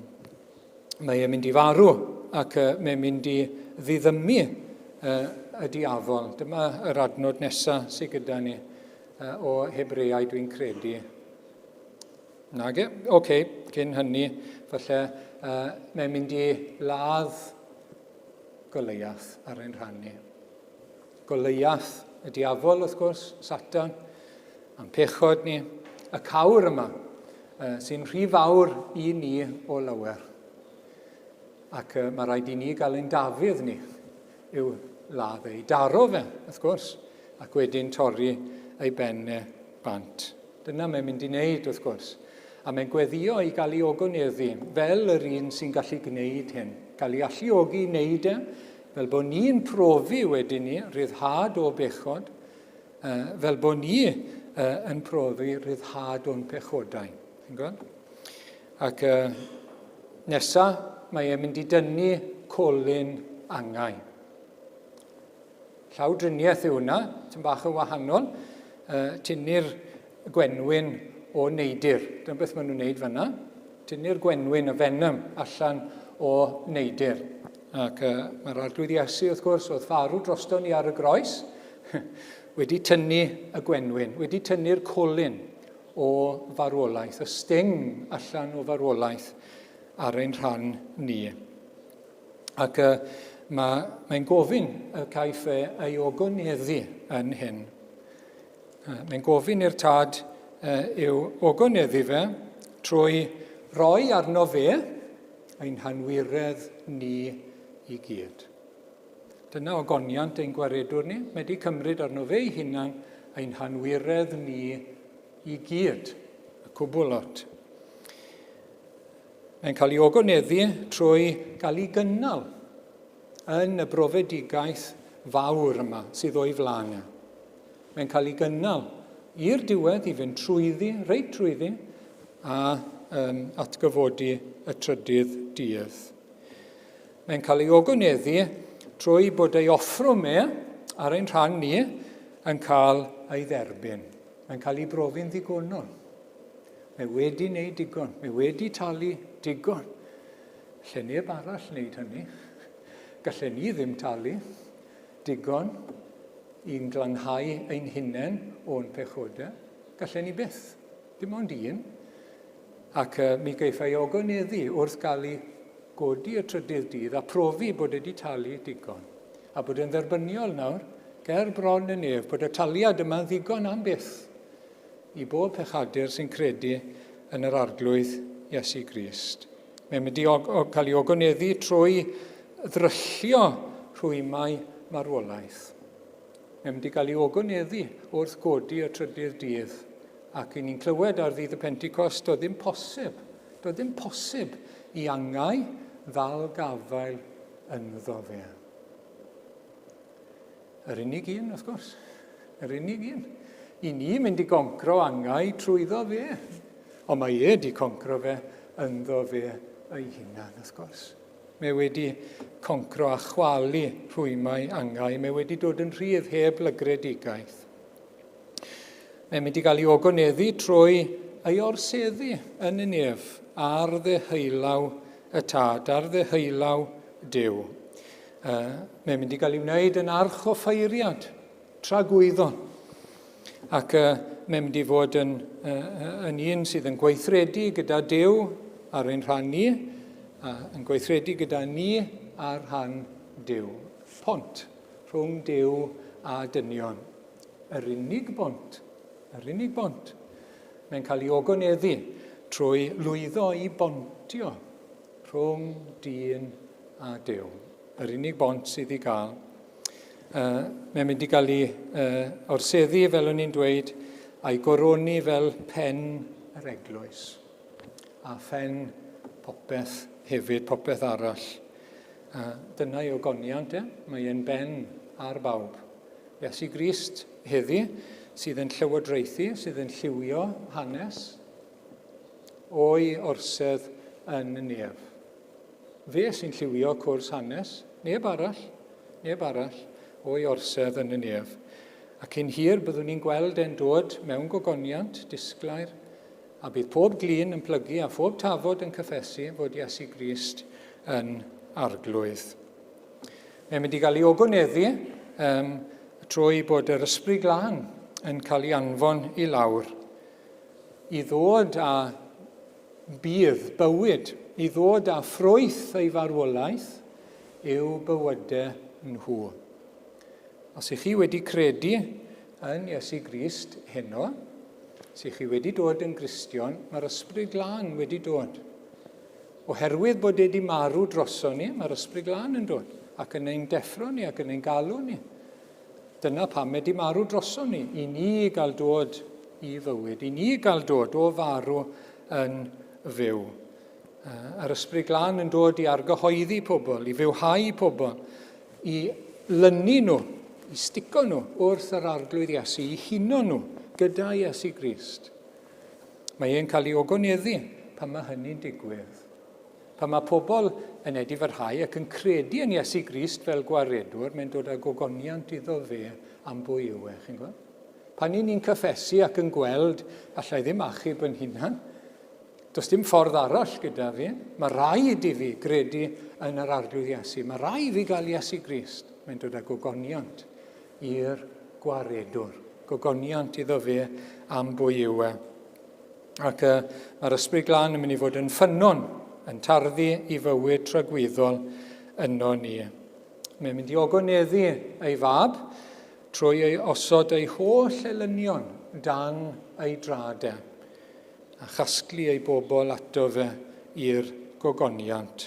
S2: mae e'n mynd i farw ac uh, mae'n mynd i ddiddymu uh, y diafol. Dyma yr adnod nesaf sydd gyda ni uh, o Hebreau dwi'n credu. Nage, oce, okay, cyn hynny, falle uh, mae'n mynd i ladd Goliath ar ein rhan ni. Goliath, y diafol wrth gwrs, Satan, a'n pechod ni, y cawr yma, sy'n rhy fawr i ni o lawer. Ac mae rhaid i ni gael ein Dafydd ni i'w ladd ei daro fe, wrth gwrs, ac wedyn torri ei ben e bant. Dyna mae'n mynd i wneud, wrth gwrs. A mae'n gweddio i gael ei ogoneddu fel yr un sy'n gallu gwneud hyn. Gael ei alluogi i wneud e, fel bod ni'n profi wedyn ni ryddhad o bechod, fel bod ni yn profi ryddhad o'n pechodau. Chi'n gweld? Ac nesa, mae e'n mynd i dynnu colyn angau. Llawdriniaeth yw hwnna, tyn bach yn wahanol. Tynnu'r gwenwyn o neidr. Dyna beth maen nhw'n wneud fanna. Tynnu'r gwenwyn, y venom, allan o neidr. Ac uh, mae'r Arglwydd Iesu, wrth gwrs, oedd farw drosto ni ar y groes, wedi tynnu y gwenwyn, wedi tynnu'r colyn o farwolaeth, y sting allan o farwolaeth ar ein rhan ni. Ac uh, mae, mae'n gofyn y caiff e ei ogoneddu yn hyn. Uh, mae'n gofyn i'r tad uh, i'w ogoneddu fe trwy roi arno fe ein hanwiredd ni i gyd. Dyna ogoniant ein gwaredwr ni. Mae wedi cymryd arno fe ei hunan ein hanwiredd ni i gyd. Y cwbl lot. Mae'n cael ei ogoneddu trwy gael ei gynnal yn y brofedigaeth fawr yma sydd o'i flaen e. Mae'n cael ei gynnal i'r diwedd i fynd trwyddi, reit trwyddi, a um, atgyfodi y trydydd dydd. Mae'n cael ei ogoneddu trwy bod ei offrwm e ar ein rhan ni yn cael ei dderbyn. Mae'n cael ei brofi'n ddigonol. Mae wedi wneud digon. Mae wedi talu digon. Lle neb arall wneud hynny. Gallen ni ddim talu digon i'n glanhau ein hunain o'n pechodau. Gallen ni byth. Dim ond un. Ac uh, mi geiff ei ogoneddu wrth gael ei godi y trydydd dydd a profi bod wedi talu digon. A bod yn dderbyniol nawr, ger bron y nef, bod y taliad yma'n ddigon am byth i bob pechadur sy'n credu yn yr Arglwydd Iesu Grist. Mae'n mynd i cael ei ogoneddu trwy ddryllio rhwymau marwolaeth. Mae'n mynd i gael ei ogoneddu wrth godi y trydydd dydd. Ac i ni'n clywed ar ddydd y Pentecost, doedd ddim posib, doedd ddim posib i angau ddal gafael ynddo fe. Yr unig un, wrth gwrs. Yr unig un. I ni mynd i goncro angau trwyddo fe. Ond mae e di concro fe ynddo fe ei hunan, wrth gwrs. Mae wedi concro a chwalu rhwymau angau. Mae wedi dod yn rhydd heb lygredigaeth. Mae'n mynd i gael ei ogoneddu trwy ei orseddu yn y nef ar ddeheulaw y Tad, ar ddeheulaw Duw. Uh, mae'n mynd i gael ei wneud yn archoffeiriad tragwyddol. Ac uh, mae'n mynd i fod yn, uh, yn un sydd yn gweithredu gyda Duw ar ein rhan ni, a yn gweithredu gyda ni ar rhan Duw. Pont rhwng Duw a dynion. Yr unig bont, yr unig bont. Mae'n cael ei ogoneddu trwy lwyddo i bontio rhwng dyn a Duw. Yr unig bont sydd i gael. Uh, mae'n mynd i gael ei uh, orseddu, fel o'n i'n dweud, a'i goroni fel pen yr eglwys. A phen popeth hefyd, popeth arall. Uh, dyna ei ogoniant e, mae e'n ben ar bawb. Iesu Grist heddi sydd yn llywodraethu, sydd yn lliwio hanes o'i orsedd yn y nef. Fe sy'n lliwio cwrs hanes, neb arall, neb arall, o'i orsedd yn y nef. Ac cyn hir byddwn ni'n gweld e'n dod mewn gogoniant disglair, a bydd pob glin yn plygu a phob tafod yn cyffesu fod Iesu Grist yn arglwydd. Mae'n mynd i gael ei ogoneddu um, trwy bod yr Ysbryd Glân yn cael ei anfon i lawr i ddod â budd bywyd, i ddod â ffrwyth ei farwolaeth i'w bywydau nhw. Os ych chi wedi credu yn Iesu Grist heno, os ych chi wedi dod yn Gristion, mae'r Ysbryd Glân wedi dod. Oherwydd bod e 'di marw droson ni, mae'r Ysbryd Glân yn dod ac yn ein deffro ni ac yn ein galw ni. Dyna pam e 'di marw droson ni, i ni gael dod i fywyd, i ni gael dod o farw yn fyw. Yr Ysbryd Glân yn dod i argyhoeddi pobl, i fywhau pobl, i lynu nhw, i stico nhw wrth yr Arglwydd Iesu, i huno nhw gyda Iesu Grist. Mae e'n cael ei ogoneddu pan mae hynny'n digwydd. Pan mae pobl yn edifarhau ac yn credu yn Iesu Grist fel gwaredwr, mae'n dod â gogoniant iddo fe am bwy yw e, chi'n gweld? Pan i ni'n cyffesu ac yn gweld, allai ddim achub yn hunan, does dim ffordd arall gyda fi, mae rhaid i fi gredu yn yr Arglwydd Iesu, mae rhaid i fi gael Iesu Grist. Mae'n dod â gogoniant i'r gwaredwr. Gogoniant iddo fe am bwy yw e. Ac uh, mae'r Ysbryd Glân yn mynd i fod yn ffynnon, yn tarddu i fywyd tragwyddol yno ni. Mae'n mynd i ogoneddu ei fab trwy ei osod ei holl elynion dan ei drad e, a chasglu ei bobl ato fe i'r gogoniant.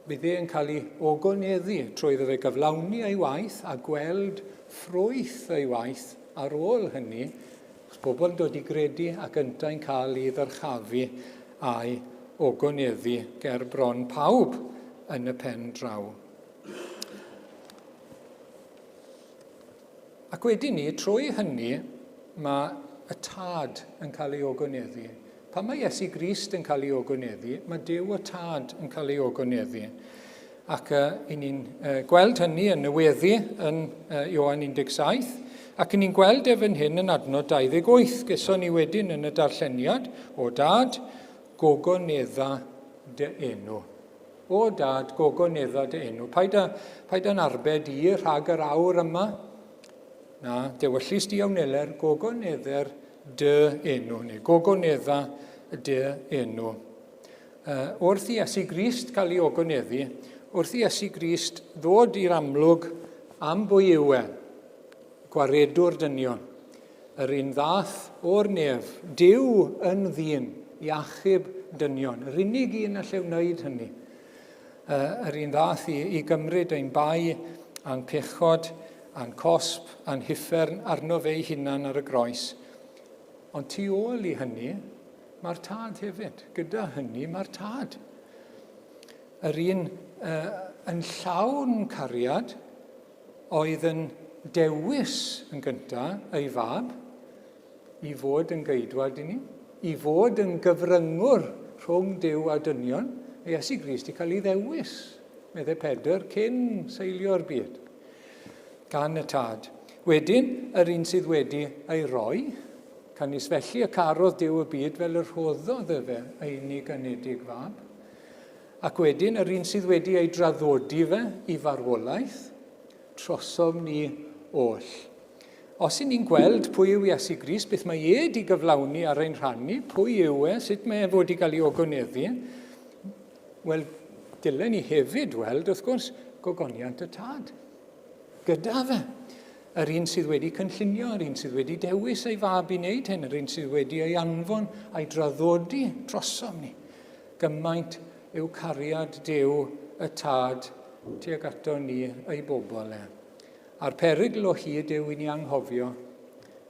S2: Bydd e'n cael ei ogoneddu trwy iddo fe gyflawni ei waith a gweld ffrwyth ei waith ar ôl hynny, os pobl yn dod i gredu ac yntau'n cael ei ddyrchafu a'i ogoneddu ger bron pawb yn y pen draw. Ac wedyn ni, trwy hynny, mae y Tad yn cael ei ogoneddu. Pan mae Iesu Grist yn cael ei ogoneddu, mae Duw y Tad yn cael ei ogoneddu. Ac uh, i ni'n uh, gweld hynny yn y weddi yn uh, Ioan 17, ac i ni'n gweld e fan hyn yn adnod 28, geson ni wedyn yn y darlleniad, o Dad, gogonedda dy enw. O Dad, gogonedda dy enw. Paid, a, paid â'n arbed i rhag yr awr yma. Na, dewyllys di a wneler, gogonedder dy enw, neu gogonedda dy enw. Uh, wrth i Iesu Grist cael ei ogoneddu, wrth i Iesu Grist ddod i'r amlwg am bwy yw e, gwaredwr dynion, yr un ddath o'r nef, Duw yn ddyn, i achub dynion, yr unig un alle wneud hynny. Uh, yr un ddath i, i gymryd ein bai a'n pechod a'n cosb a'n huffern arno fe'i hunan ar y groes. Ond tu ôl i hynny, mae'r tad hefyd. Gyda hynny, mae'r tad. Yr un uh, yn llawn cariad, oedd yn dewis yn gyntaf ei fab i fod yn geidwad i ni, i fod yn gyfryngwr rhwng Duw a dynion, mae Iesu Grist wedi cael ei ddewis, meddai Pedr, cyn seilio'r byd, gan y Tad. Wedyn, yr un sydd wedi ei roi, Canys felly y carodd Duw y byd fel y rhoddodd efe ei unig anedig fab. Ac wedyn yr un sydd wedi ei draddodi fe i farwolaeth, trosom ni oll. Os y'n ni'n gweld pwy yw Iesu Grist, beth mae e wedi gyflawni ar ein rhan ni, pwy yw e, sut mae e fod i gael ei ogoneddu, wel, dylen ni hefyd weld, wrth gwrs, gogoniant y Tad. Gyda fe, yr un sydd wedi cynllunio, yr un sydd wedi dewis ei fab i wneud hyn, yr un sydd wedi ei anfon a'i draddodi drosom ni. Gymaint yw cariad Duw y Tad tuag ato ni ei bobl e. A'r perygl o hyd yw i ni anghofio.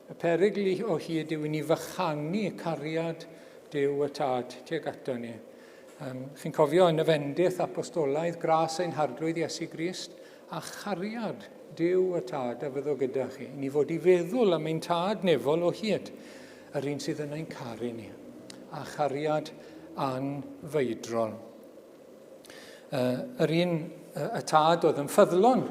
S2: Y perygl o hyd yw i ni fychanu cariad Duw y Tad tuag ato ni. Um, chi'n cofio yn y fendith apostolaidd, gras ein harglwydd Iesu Grist, a chariad Duw y Tad a fyddo gyda chi. Ni fod i feddwl am ein Tad nefol o hyd, yr un sydd yn ein caru ni, a chariad anfeidrol. Yr un, y tad oedd yn ffyddlon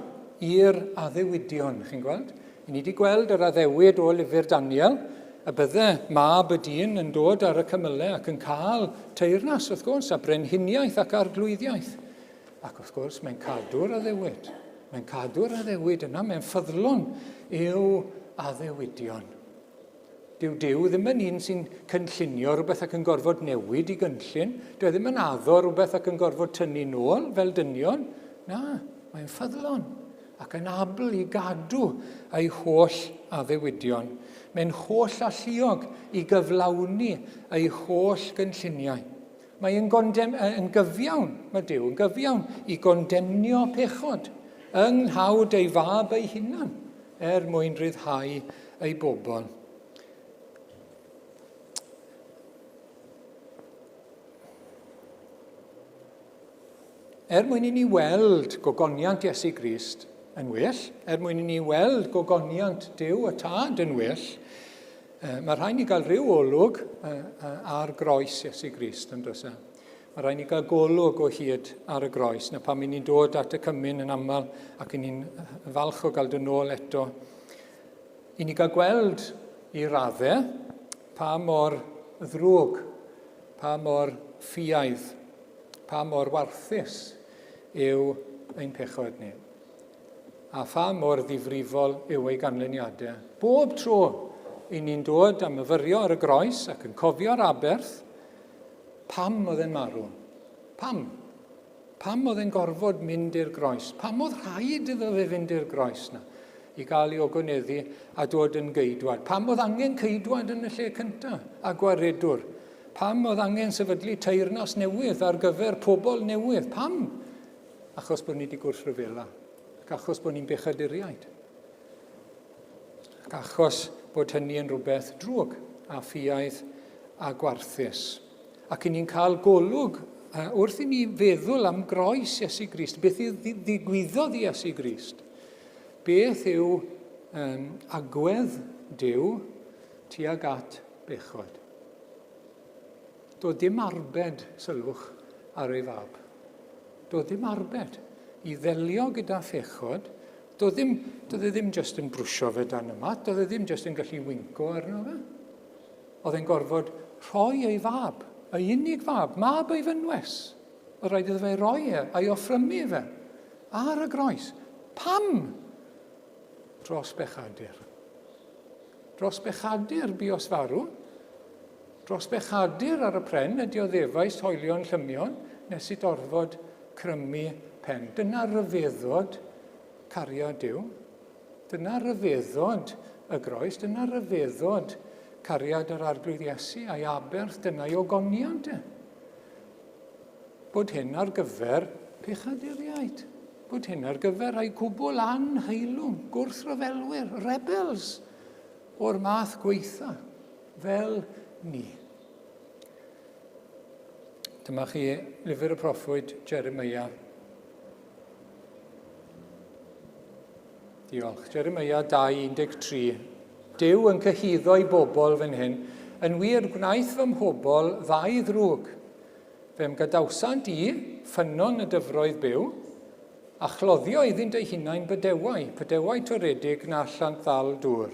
S2: i'r addewidion, chi'n gweld? I ni wedi gweld yr addewid o lyfr Daniel, y bydde mab y dyn yn dod ar y cymylau ac yn cael teyrnas, wrth gwrs, a brenhiniaeth ac arglwyddiaeth. Ac wrth gwrs, mae'n cadw'r addewid. Mae'n cadw'r addewid yna, mae'n ffyddlon i'w addewidion. Dyw Duw ddim yn un sy'n cynllunio rhywbeth ac yn gorfod newid i gynllun. Dyw e ddim yn addo rhywbeth ac yn gorfod tynnu nôl fel dynion. Na, mae'n ffyddlon ac yn abl i gadw ei holl addewidion. Mae'n holl alluog i gyflawni ei holl gynlluniau. Mae yn, gondem, yn gyfiawn, mae Duw yn gyfiawn i gondemnio pechod yng nghawd ei fab ei hunan er mwyn rhyddhau ei bobl. Er mwyn i ni weld gogoniant Iesu Grist yn well, er mwyn i ni weld gogoniant Duw y Tad yn well, mae rhaid ni gael rhyw olwg ar groes Iesu Grist yn does e? Mae rhaid ni gael golwg o hyd ar y groes, na pam i ni'n dod at y cymun yn aml ac i ni'n falch o gael dod nôl eto. I ni gael gweld i raddau pa mor ddrwg, pa mor ffiaidd, pa mor warthus yw ein pechod ni. A pha mor ddifrifol yw ei ganlyniadau. Bob tro i ni'n dod a myfyrio ar y groes ac yn cofio'r aberth, Pam oedd e'n marw? Pam? Pam oedd e'n gorfod mynd i'r groes? Pam oedd rhaid iddo fe fynd i'r groes na i gael ei ogoneddu a dod yn geidwad? Pam oedd angen ceidwad yn y lle cyntaf a gwaredwr? Pam oedd angen sefydlu teyrnas newydd ar gyfer pobl newydd? Pam? Achos bod ni wedi gwrthryfela ac achos bod ni'n bechaduriaid. Ac achos bod hynny yn rhywbeth drwg a ffiaidd a gwarthus. Ac i ni'n cael golwg wrth i ni feddwl am groes Iesu Grist, beth i ddigwyddodd i Iesu Grist, beth yw um, agwedd Duw tuag at bechod. Doedd dim arbed, sylwch, ar ei fab. Doedd dim arbed i ddelio gyda phechod. Doedd, ddim, doedd e ddim jyst yn brwsio fe dan y mat, doedd e ddim jyst yn gallu winco arno fe. Oedd e'n gorfod rhoi ei fab, ei unig fab, mab ei fynwes. Oedd rhaid iddo fe roi e a'i offrymu fe ar y groes. Pam? Dros bechadur. Dros bechadur buos farw. Dros bechadur ar y pren y dioddefais hoelion llymion nes i dorfod crymu pen. Dyna ryfeddod cariad Duw. Dyna ryfeddod y groes. Dyna ryfeddod cariad yr Arglwydd Iesu a'i aberth. Dyna'i ogoniant e. Bod hyn ar gyfer pechaduriaid. Bod hyn ar gyfer rhai cwbl anheilwng, gwrthryfelwyr, rebels o'r math gweitha, fel ni. Dyma chi lyfr y proffwyd Jeremiah. Diolch. Jeremiah 2.13. Duw yn cyhuddo i bobl fan hyn. Yn wir, gwnaeth fy mhobl ddau ddrwg. Fe'm gadawsant i, ffynnon y dyfroedd byw, a chloddio iddynt eu hunain bydewau, pydewau toredig na allant ddal dŵr.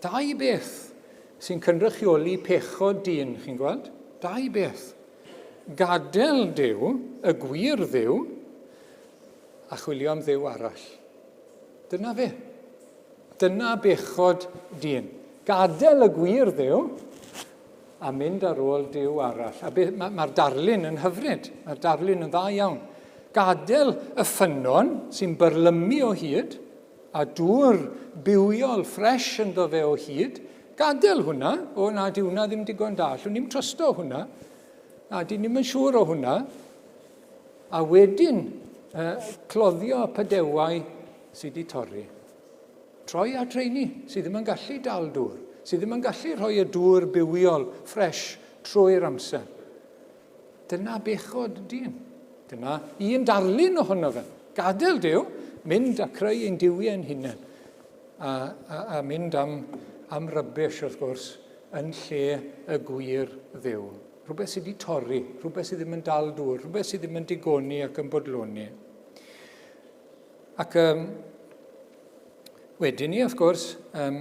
S2: Dau beth sy'n cynrychioli pechod dyn, chi'n gweld? Dau beth. Gadael Duw, y gwir Dduw, a chwilio am Dduw arall. Dyna fe. Dyna bechod dyn. Gadael y gwir Dduw a mynd ar ôl Duw arall. A mae'r ma, ma darlun yn hyfryd, mae'r darlun yn dda iawn. Gadael y ffynnon sy'n byrlymu o hyd, a dŵr bywiol, ffres ynddo fe o hyd, gadael hwnna, o na, di hwnna ddim digon da, allwn ni'm trysto hwnna, na, di ni'm yn siŵr o hwnna, a wedyn uh, cloddio padewau sydd wedi torri. Troi at rheini sydd ddim yn gallu dal dŵr, sydd ddim yn gallu rhoi y dŵr bywiol, ffres, trwy'r amser. Dyna bechod dyn. Dyna un darlun ohono fe. Gadael Duw, mynd a creu ein duwiau ein hunain. A, a, a mynd am, am rybys, wrth gwrs, yn lle y gwir Dduw. Rhywbeth sydd wedi torri, rhywbeth sydd ddim yn dal dŵr, rhywbeth sydd ddim yn digoni ac yn bodloni. Ac um, wedyn ni, wrth gwrs, um,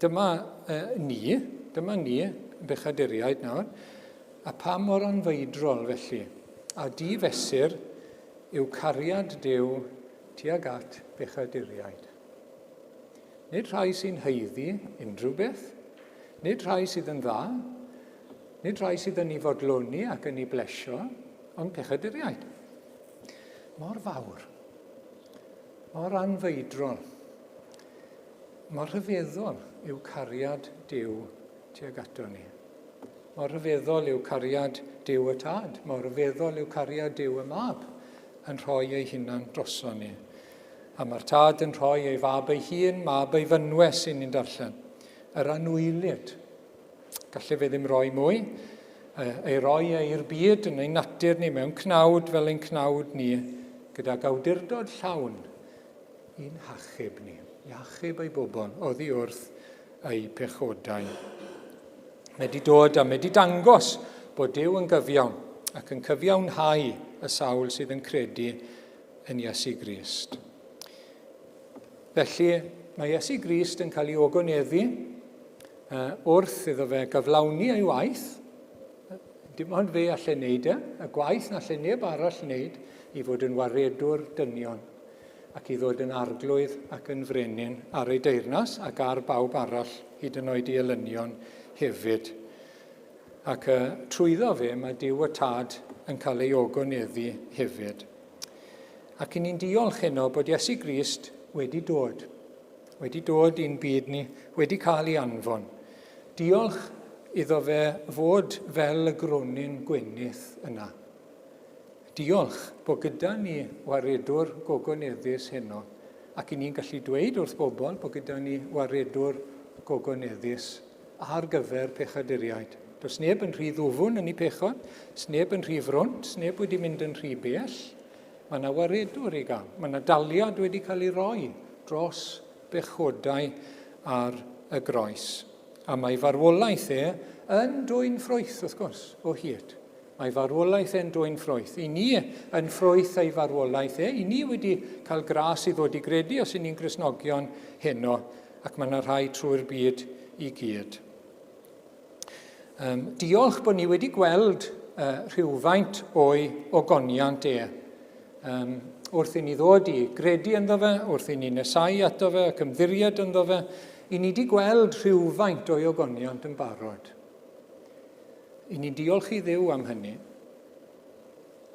S2: dyma uh, ni, dyma ni, bechaduriaid nawr, a pa mor anfeidrol felly, a di-fesur yw cariad Duw tuag at bechaduriaid. Nid rhai sy'n haeddu unrhyw beth, nid rhai sydd yn dda, nid rhai sydd yn ei fodloni ac yn ei blesio, ond pechaduriaid. Mor fawr, mor anfeidrol, mor rhyfeddol yw cariad Duw tuag ato ni. Mor rhyfeddol yw cariad Duw y Tad, mor rhyfeddol yw cariad Duw y Mab yn rhoi ei hunan droso ni. A mae'r Tad yn rhoi ei fab ei hun, mab ei fynwes i ni'n darllen. Yr anwylyd. Gallai fe ddim roi mwy, ei roi e i'r byd yn ein natur ni mewn cnawd fel ein cnawd ni, gydag awdurdod llawn i'n hachub ni, i achub ei bobl oddi wrth eu pechodau. Mae wedi dod a mae wedi dangos bod Duw yn gyfiawn ac yn cyfiawnhau y sawl sydd yn credu yn Iesu Grist. Felly, mae Iesu Grist yn cael ei ogoneddu wrth iddo fe gyflawni ei waith, dim ond fe allai wneud e, y gwaith na allai neb arall wneud i fod yn waredwr dynion ac i ddod yn arglwydd ac yn frenin ar ei deyrnas ac ar bawb arall, hyd yn oed i elynion hefyd. Ac uh, trwyddo fe mae Duw y Tad yn cael ei ogoneddu hefyd. Ac i ni'n diolch heno bod Iesu Grist wedi dod wedi dod i'n byd ni, wedi cael ei anfon. Diolch iddo fe fod fel y gronyn gwenith yna. Diolch bod gyda ni waredwr gogoneddus heno, ac i ni'n gallu dweud wrth bobl bod gyda ni waredwr gogoneddus ar gyfer pechaduriaid. Does neb yn rhy ddwfwn yn ei pechod, sneb yn rhy frwnt, sneb wedi mynd yn rhy bell. Mae yna waredwr i gael. Mae yna daliad wedi cael ei roi dros bechodau ar y groes. A mae farwolaeth e yn dwyn ffrwyth, wrth gwrs, o hyd. Mae farwolaeth e'n dwyn ffrwyth. I ni yn ffrwyth ei farwolaeth e. I ni wedi cael gras i ddod i gredu os i ni'n Gristnogion heno, ac mae yna rhai trwy'r byd i gyd. Um, diolch bod ni wedi gweld uh, rhywfaint o'i ogoniant e. Um, wrth i ni ddod i gredu ynddo fe, wrth i ni nesau ato fe ac ymddiried ynddo fe, i ni wedi gweld rhywfaint o'i ogoniant yn barod. I ni'n diolch i Dduw am hynny,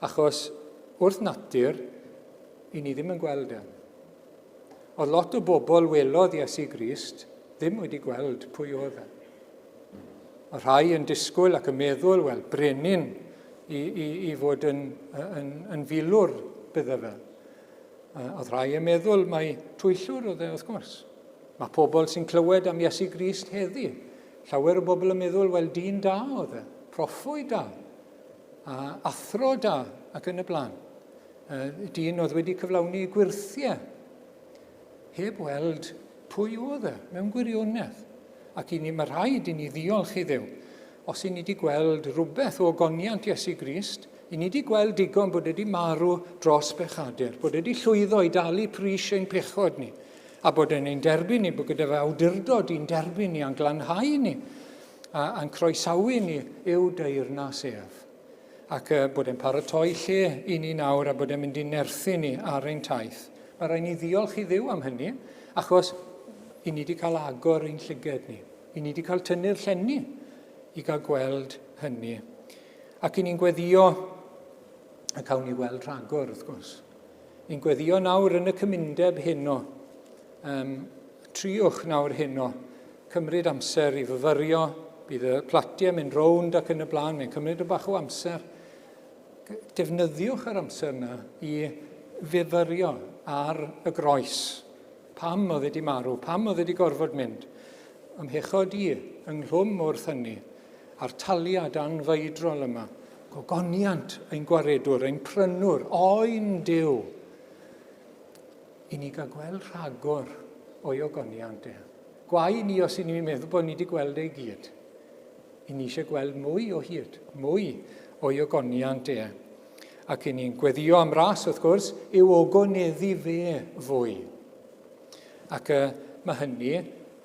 S2: achos wrth natur, i ni ddim yn gweld e. Oedd lot o bobl welodd Iesu Grist ddim wedi gweld pwy oedd e. Mae rhai yn disgwyl ac yn meddwl, wel, brenin i, i, i fod yn, yn, yn filwr bydde fe. Oedd rhai yn meddwl mai twyllwr oedd e, wrth gwrs. Mae pobl sy'n clywed am Iesu Grist heddi. Llawer o bobl yn meddwl, wel, dyn da oedd e, proffwyd da, a athro da, ac yn y blaen. Dyn oedd wedi cyflawni gwyrthiau, heb weld pwy oedd e mewn gwirionedd. Ac i ni, mae rhaid i ni ddiolch i Dduw. Os i ni wedi gweld rhywbeth o ogoniant Iesu Grist, i ni wedi gweld digon bod wedi marw dros bechadur, bod wedi llwyddo i dalu pris ein pechod ni. A bod e'n ein derbyn ni, bod gyda fe awdurdod i'n derbyn ni a'n glanhau ni, a'n croesawu ni i'w deyrnas ef. Ac bod e'n paratoi lle i ni nawr a bod e'n mynd i nerthu ni ar ein taith. Mae rhaid ni ddiolch i Dduw am hynny, achos i ni wedi cael agor ein llyged ni. I ni wedi cael tynnu'r llenni i gael gweld hynny. Ac i ni'n gweddio, a cawn ni weld rhagor wrth gwrs. Ni'n gweddio nawr yn y cymundeb heno. Um, triwch nawr heno. Cymryd amser i fyfyrio, bydd y platiau mynd rownd ac yn y blaen, mae'n cymryd o bach o amser. Defnyddiwch yr amser yna i fyfyrio ar y groes. Pam oedd wedi marw? Pam oedd wedi gorfod mynd? Ymhechod i ynghlwm wrth hynny, a'r taliad anfeidrol yma, gogoniant ein gwaredwr, ein prynwr, oen Duw, i ni gael gweld rhagor o'i ogoniant e. Gwae ni os i ni'n meddwl bod ni wedi gweld ei gyd. I ni eisiau gweld mwy o hyd, mwy o'i ogoniant e. Ac i ni'n gweddio am ras, wrth gwrs, yw ogoneddu fe fwy. Ac uh, mae hynny,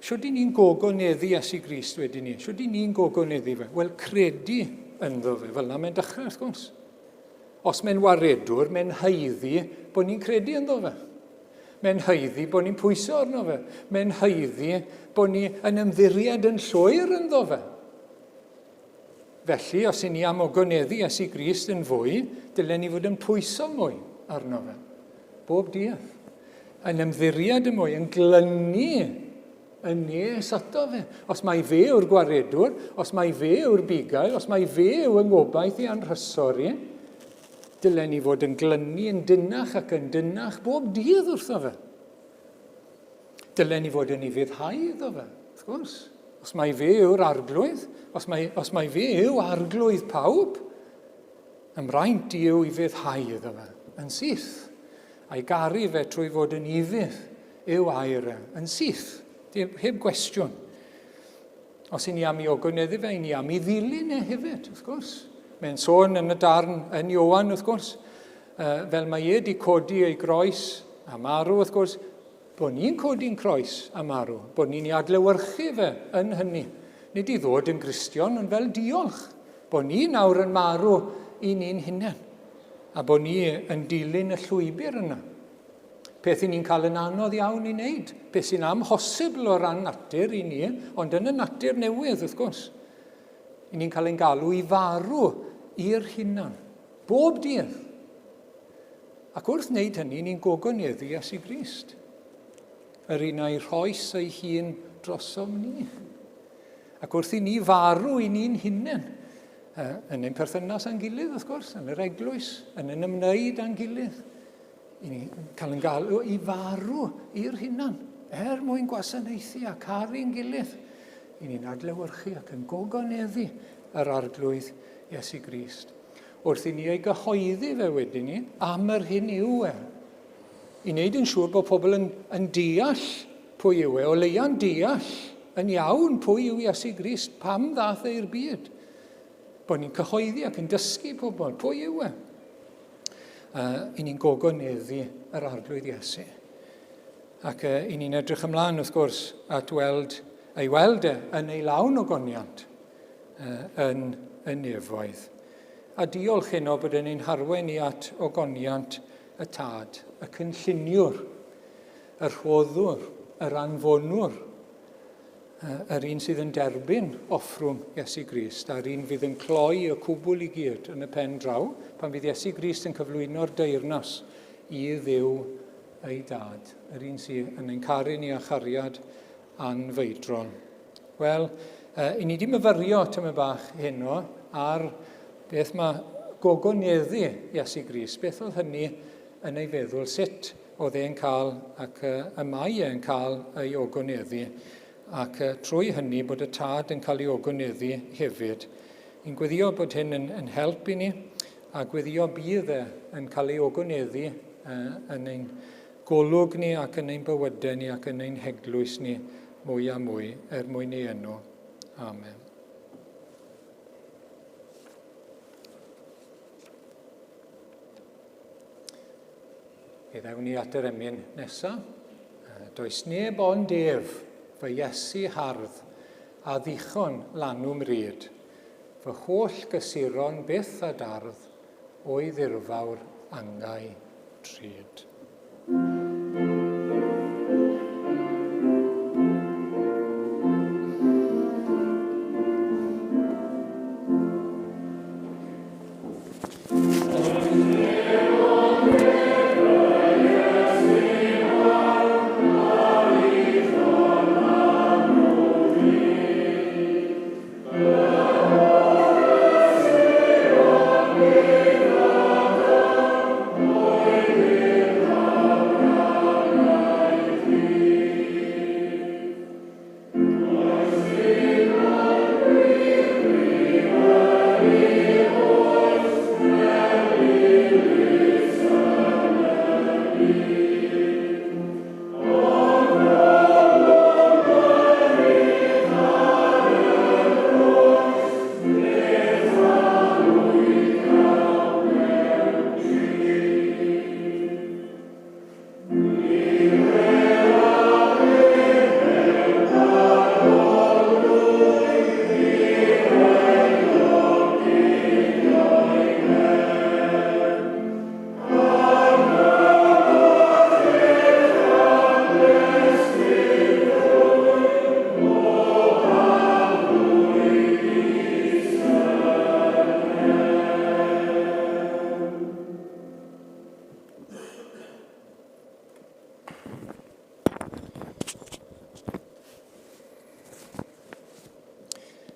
S2: shwd i ni'n gogoneddu Iesu Grist wedyn ni? Shwd i ni'n gogoneddu fe? Wel, credu ynddo fe. Fel yna mae'n dechrau, wrth gwrs. Os mae'n waredwr, mae'n haeddu bod ni'n credu ynddo fe. Mae'n haeddu bod ni'n pwyso arno fe. Mae'n haeddu bod ni yn ymddiried yn llwyr ynddo fe. Felly, os i ni am ogoneddu Iesu Grist yn fwy, dylen ni fod yn pwyso mwy arno fe. Bob dydd. Yn ymddiried yn mwy, yn glynu yn nes ato fe. Os mai fe yw'r gwaredwr, os mai fe yw'r bugail, os mai fe yw yng ngobaith i anrhysor i, dylen ni fod yn glynu yn dynach ac yn dynach bob dydd wrtho fe. Dylen ni fod yn ufuddhau iddo fe, wrth gwrs. Os mai fe yw'r arglwydd, os mai, os mai fe yw arglwydd pawb, ymraint i yw ufuddhau iddo fe, yn syth. A'i garu fe trwy fod yn ufudd yw air e, yn syth, heb gwestiwn. Os i ni am i ogoneddu fe, i ni am i ddilyn e hefyd, wrth gwrs. Mae'n sôn yn y darn yn Ioan, wrth gwrs, fel mae e wedi codi ei groes a marw, wrth gwrs, bod ni'n codi'n croes a marw, bod ni'n ei adlewyrchu fe yn hynny. Nid i ddod yn Gristion, ond fel diolch, bod ni nawr yn marw i ni'n hunain, a bod ni yn dilyn y llwybr yna. Peth i ni'n cael yn anodd iawn i wneud, peth sy'n amhosibl o ran natur i ni, ond yn y natur newydd, wrth gwrs. I ni'n cael ein galw i farw i'r hunan, bob dydd. Ac wrth wneud hynny, ni'n gogoneddu Iesu Grist, yr un a'i rhoes ei hun drosom ni. Ac wrth i ni farw i ni'n hunain, yn ein perthynas â'n gilydd, wrth gwrs, yn yr eglwys, yn ein ymwneud â'n gilydd, i ni cael yn galw i farw i'r hunan, er mwyn gwasanaethu a caru'n gilydd, i ni'n adlewyrchu ac yn gogoneddu yr Arglwydd Iesu Grist. Wrth i ni ei gyhoeddi fe wedyn ni am yr hyn yw e. I wneud yn siŵr bod pobl yn, yn deall pwy yw e, o leia'n deall yn iawn pwy yw Iesu Grist, pam ddath e i'r byd. Bod ni'n cyhoeddi ac yn dysgu pobl pwy yw e. I ni'n gogoneddu yr Arglwydd Iesu. Ac i ni'n edrych ymlaen, wrth gwrs, at weld ei weld e yn ei lawn ogoniant yn y nefoedd. A diolch heno bod yn ein harwain ni at ogoniant y Tad, y cynlluniwr, y rhoddwr, yr anfonwr, yr un sydd yn derbyn offrwm Iesu Grist, a'r un fydd yn cloi y cwbl i gyd yn y pen draw, pan fydd Iesu Grist yn cyflwyno'r deyrnas i Dduw ei Dad, yr un sydd yn ein caru ni â chariad anfeidrol. Wel, uh, i ni wedi myfyrio tyma bach heno ar beth mae gogoneddu Iesu Grist, beth oedd hynny yn ei feddwl, sut oedd e'n cael ac uh, y mae e'n cael ei ogoneddu, ac uh, trwy hynny bod y tad yn cael ei ogoneddu hefyd. Ni'n gweddio bod hyn yn, yn help i ni, a gweddio bydd e yn cael ei ogoneddu uh, yn ein golwg ni ac yn ein bywydau ni ac yn ein heglwys ni mwy a mwy er mwyn ei enw. Amen. Mi ddewn ni at yr emyn nesaf. Does neb ond ef, fy Iesu hardd, a ddichon lanw mryd, fy holl gysuron byth a dardd, o'i ddirfawr angau drud.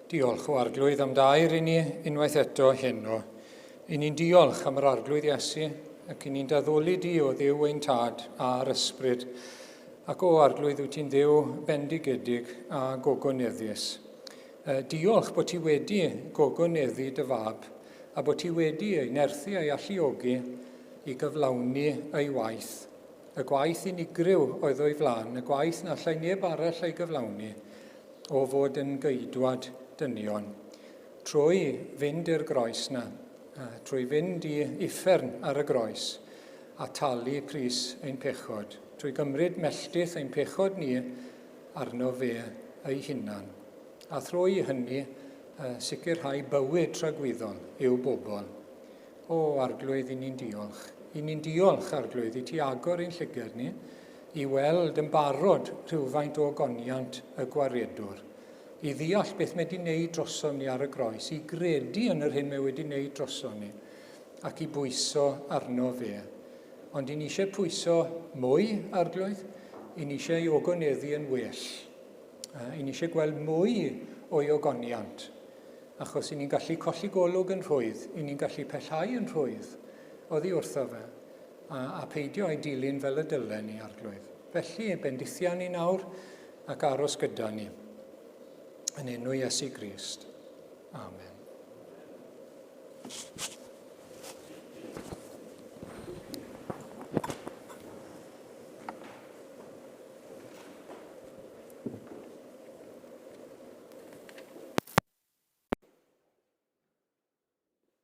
S2: Diolch o Arglwydd am dair i ni unwaith eto heno. I ni'n diolch am yr Arglwydd Iesu ac i ni'n daddoli di o Dduw ein Tad a'r Ysbryd. Ac o Arglwydd wyt ti'n Dduw bendigedig a gogoneddus. Diolch bod ti wedi gogoneddu dy fab a bod ti wedi ei nerthu a'i alluogi i gyflawni ei waith. Y gwaith unigryw oedd o'i flaen, y gwaith na allai neb arall ei gyflawni, o fod yn geidwad dynion. Trwy fynd i'r groes na, trwy fynd i uffern ar y groes, a talu pris ein pechod, trwy gymryd melltith ein pechod ni arno fe ei hunan. A thrwy hynny, sicrhau bywyd tragwyddol i'w bobl. O, Arglwydd, i ni'n diolch. I ni'n diolch, Arglwydd, i ti agor ein llygad ni i weld yn barod rhywfaint o ogoniant y Gwaredwr, i ddeall beth mae wedi wneud drosom ni ar y groes, i gredu yn yr hyn mae wedi wneud drosom ni, ac i bwyso arno fe. Ond i ni eisiau pwyso mwy, Arglwydd, i ni eisiau ei ogoneddu yn well. I ni eisiau gweld mwy o'i ogoniant, achos i ni'n gallu colli golwg yn rhwydd, i ni'n gallu pellhau yn rhwydd oddi wrtho fe, a, a peidio â'i dilyn fel y dylen ni, Arglwydd. Felly, bendithia ni nawr ac aros gyda ni. Yn enw Iesu Grist. Amen.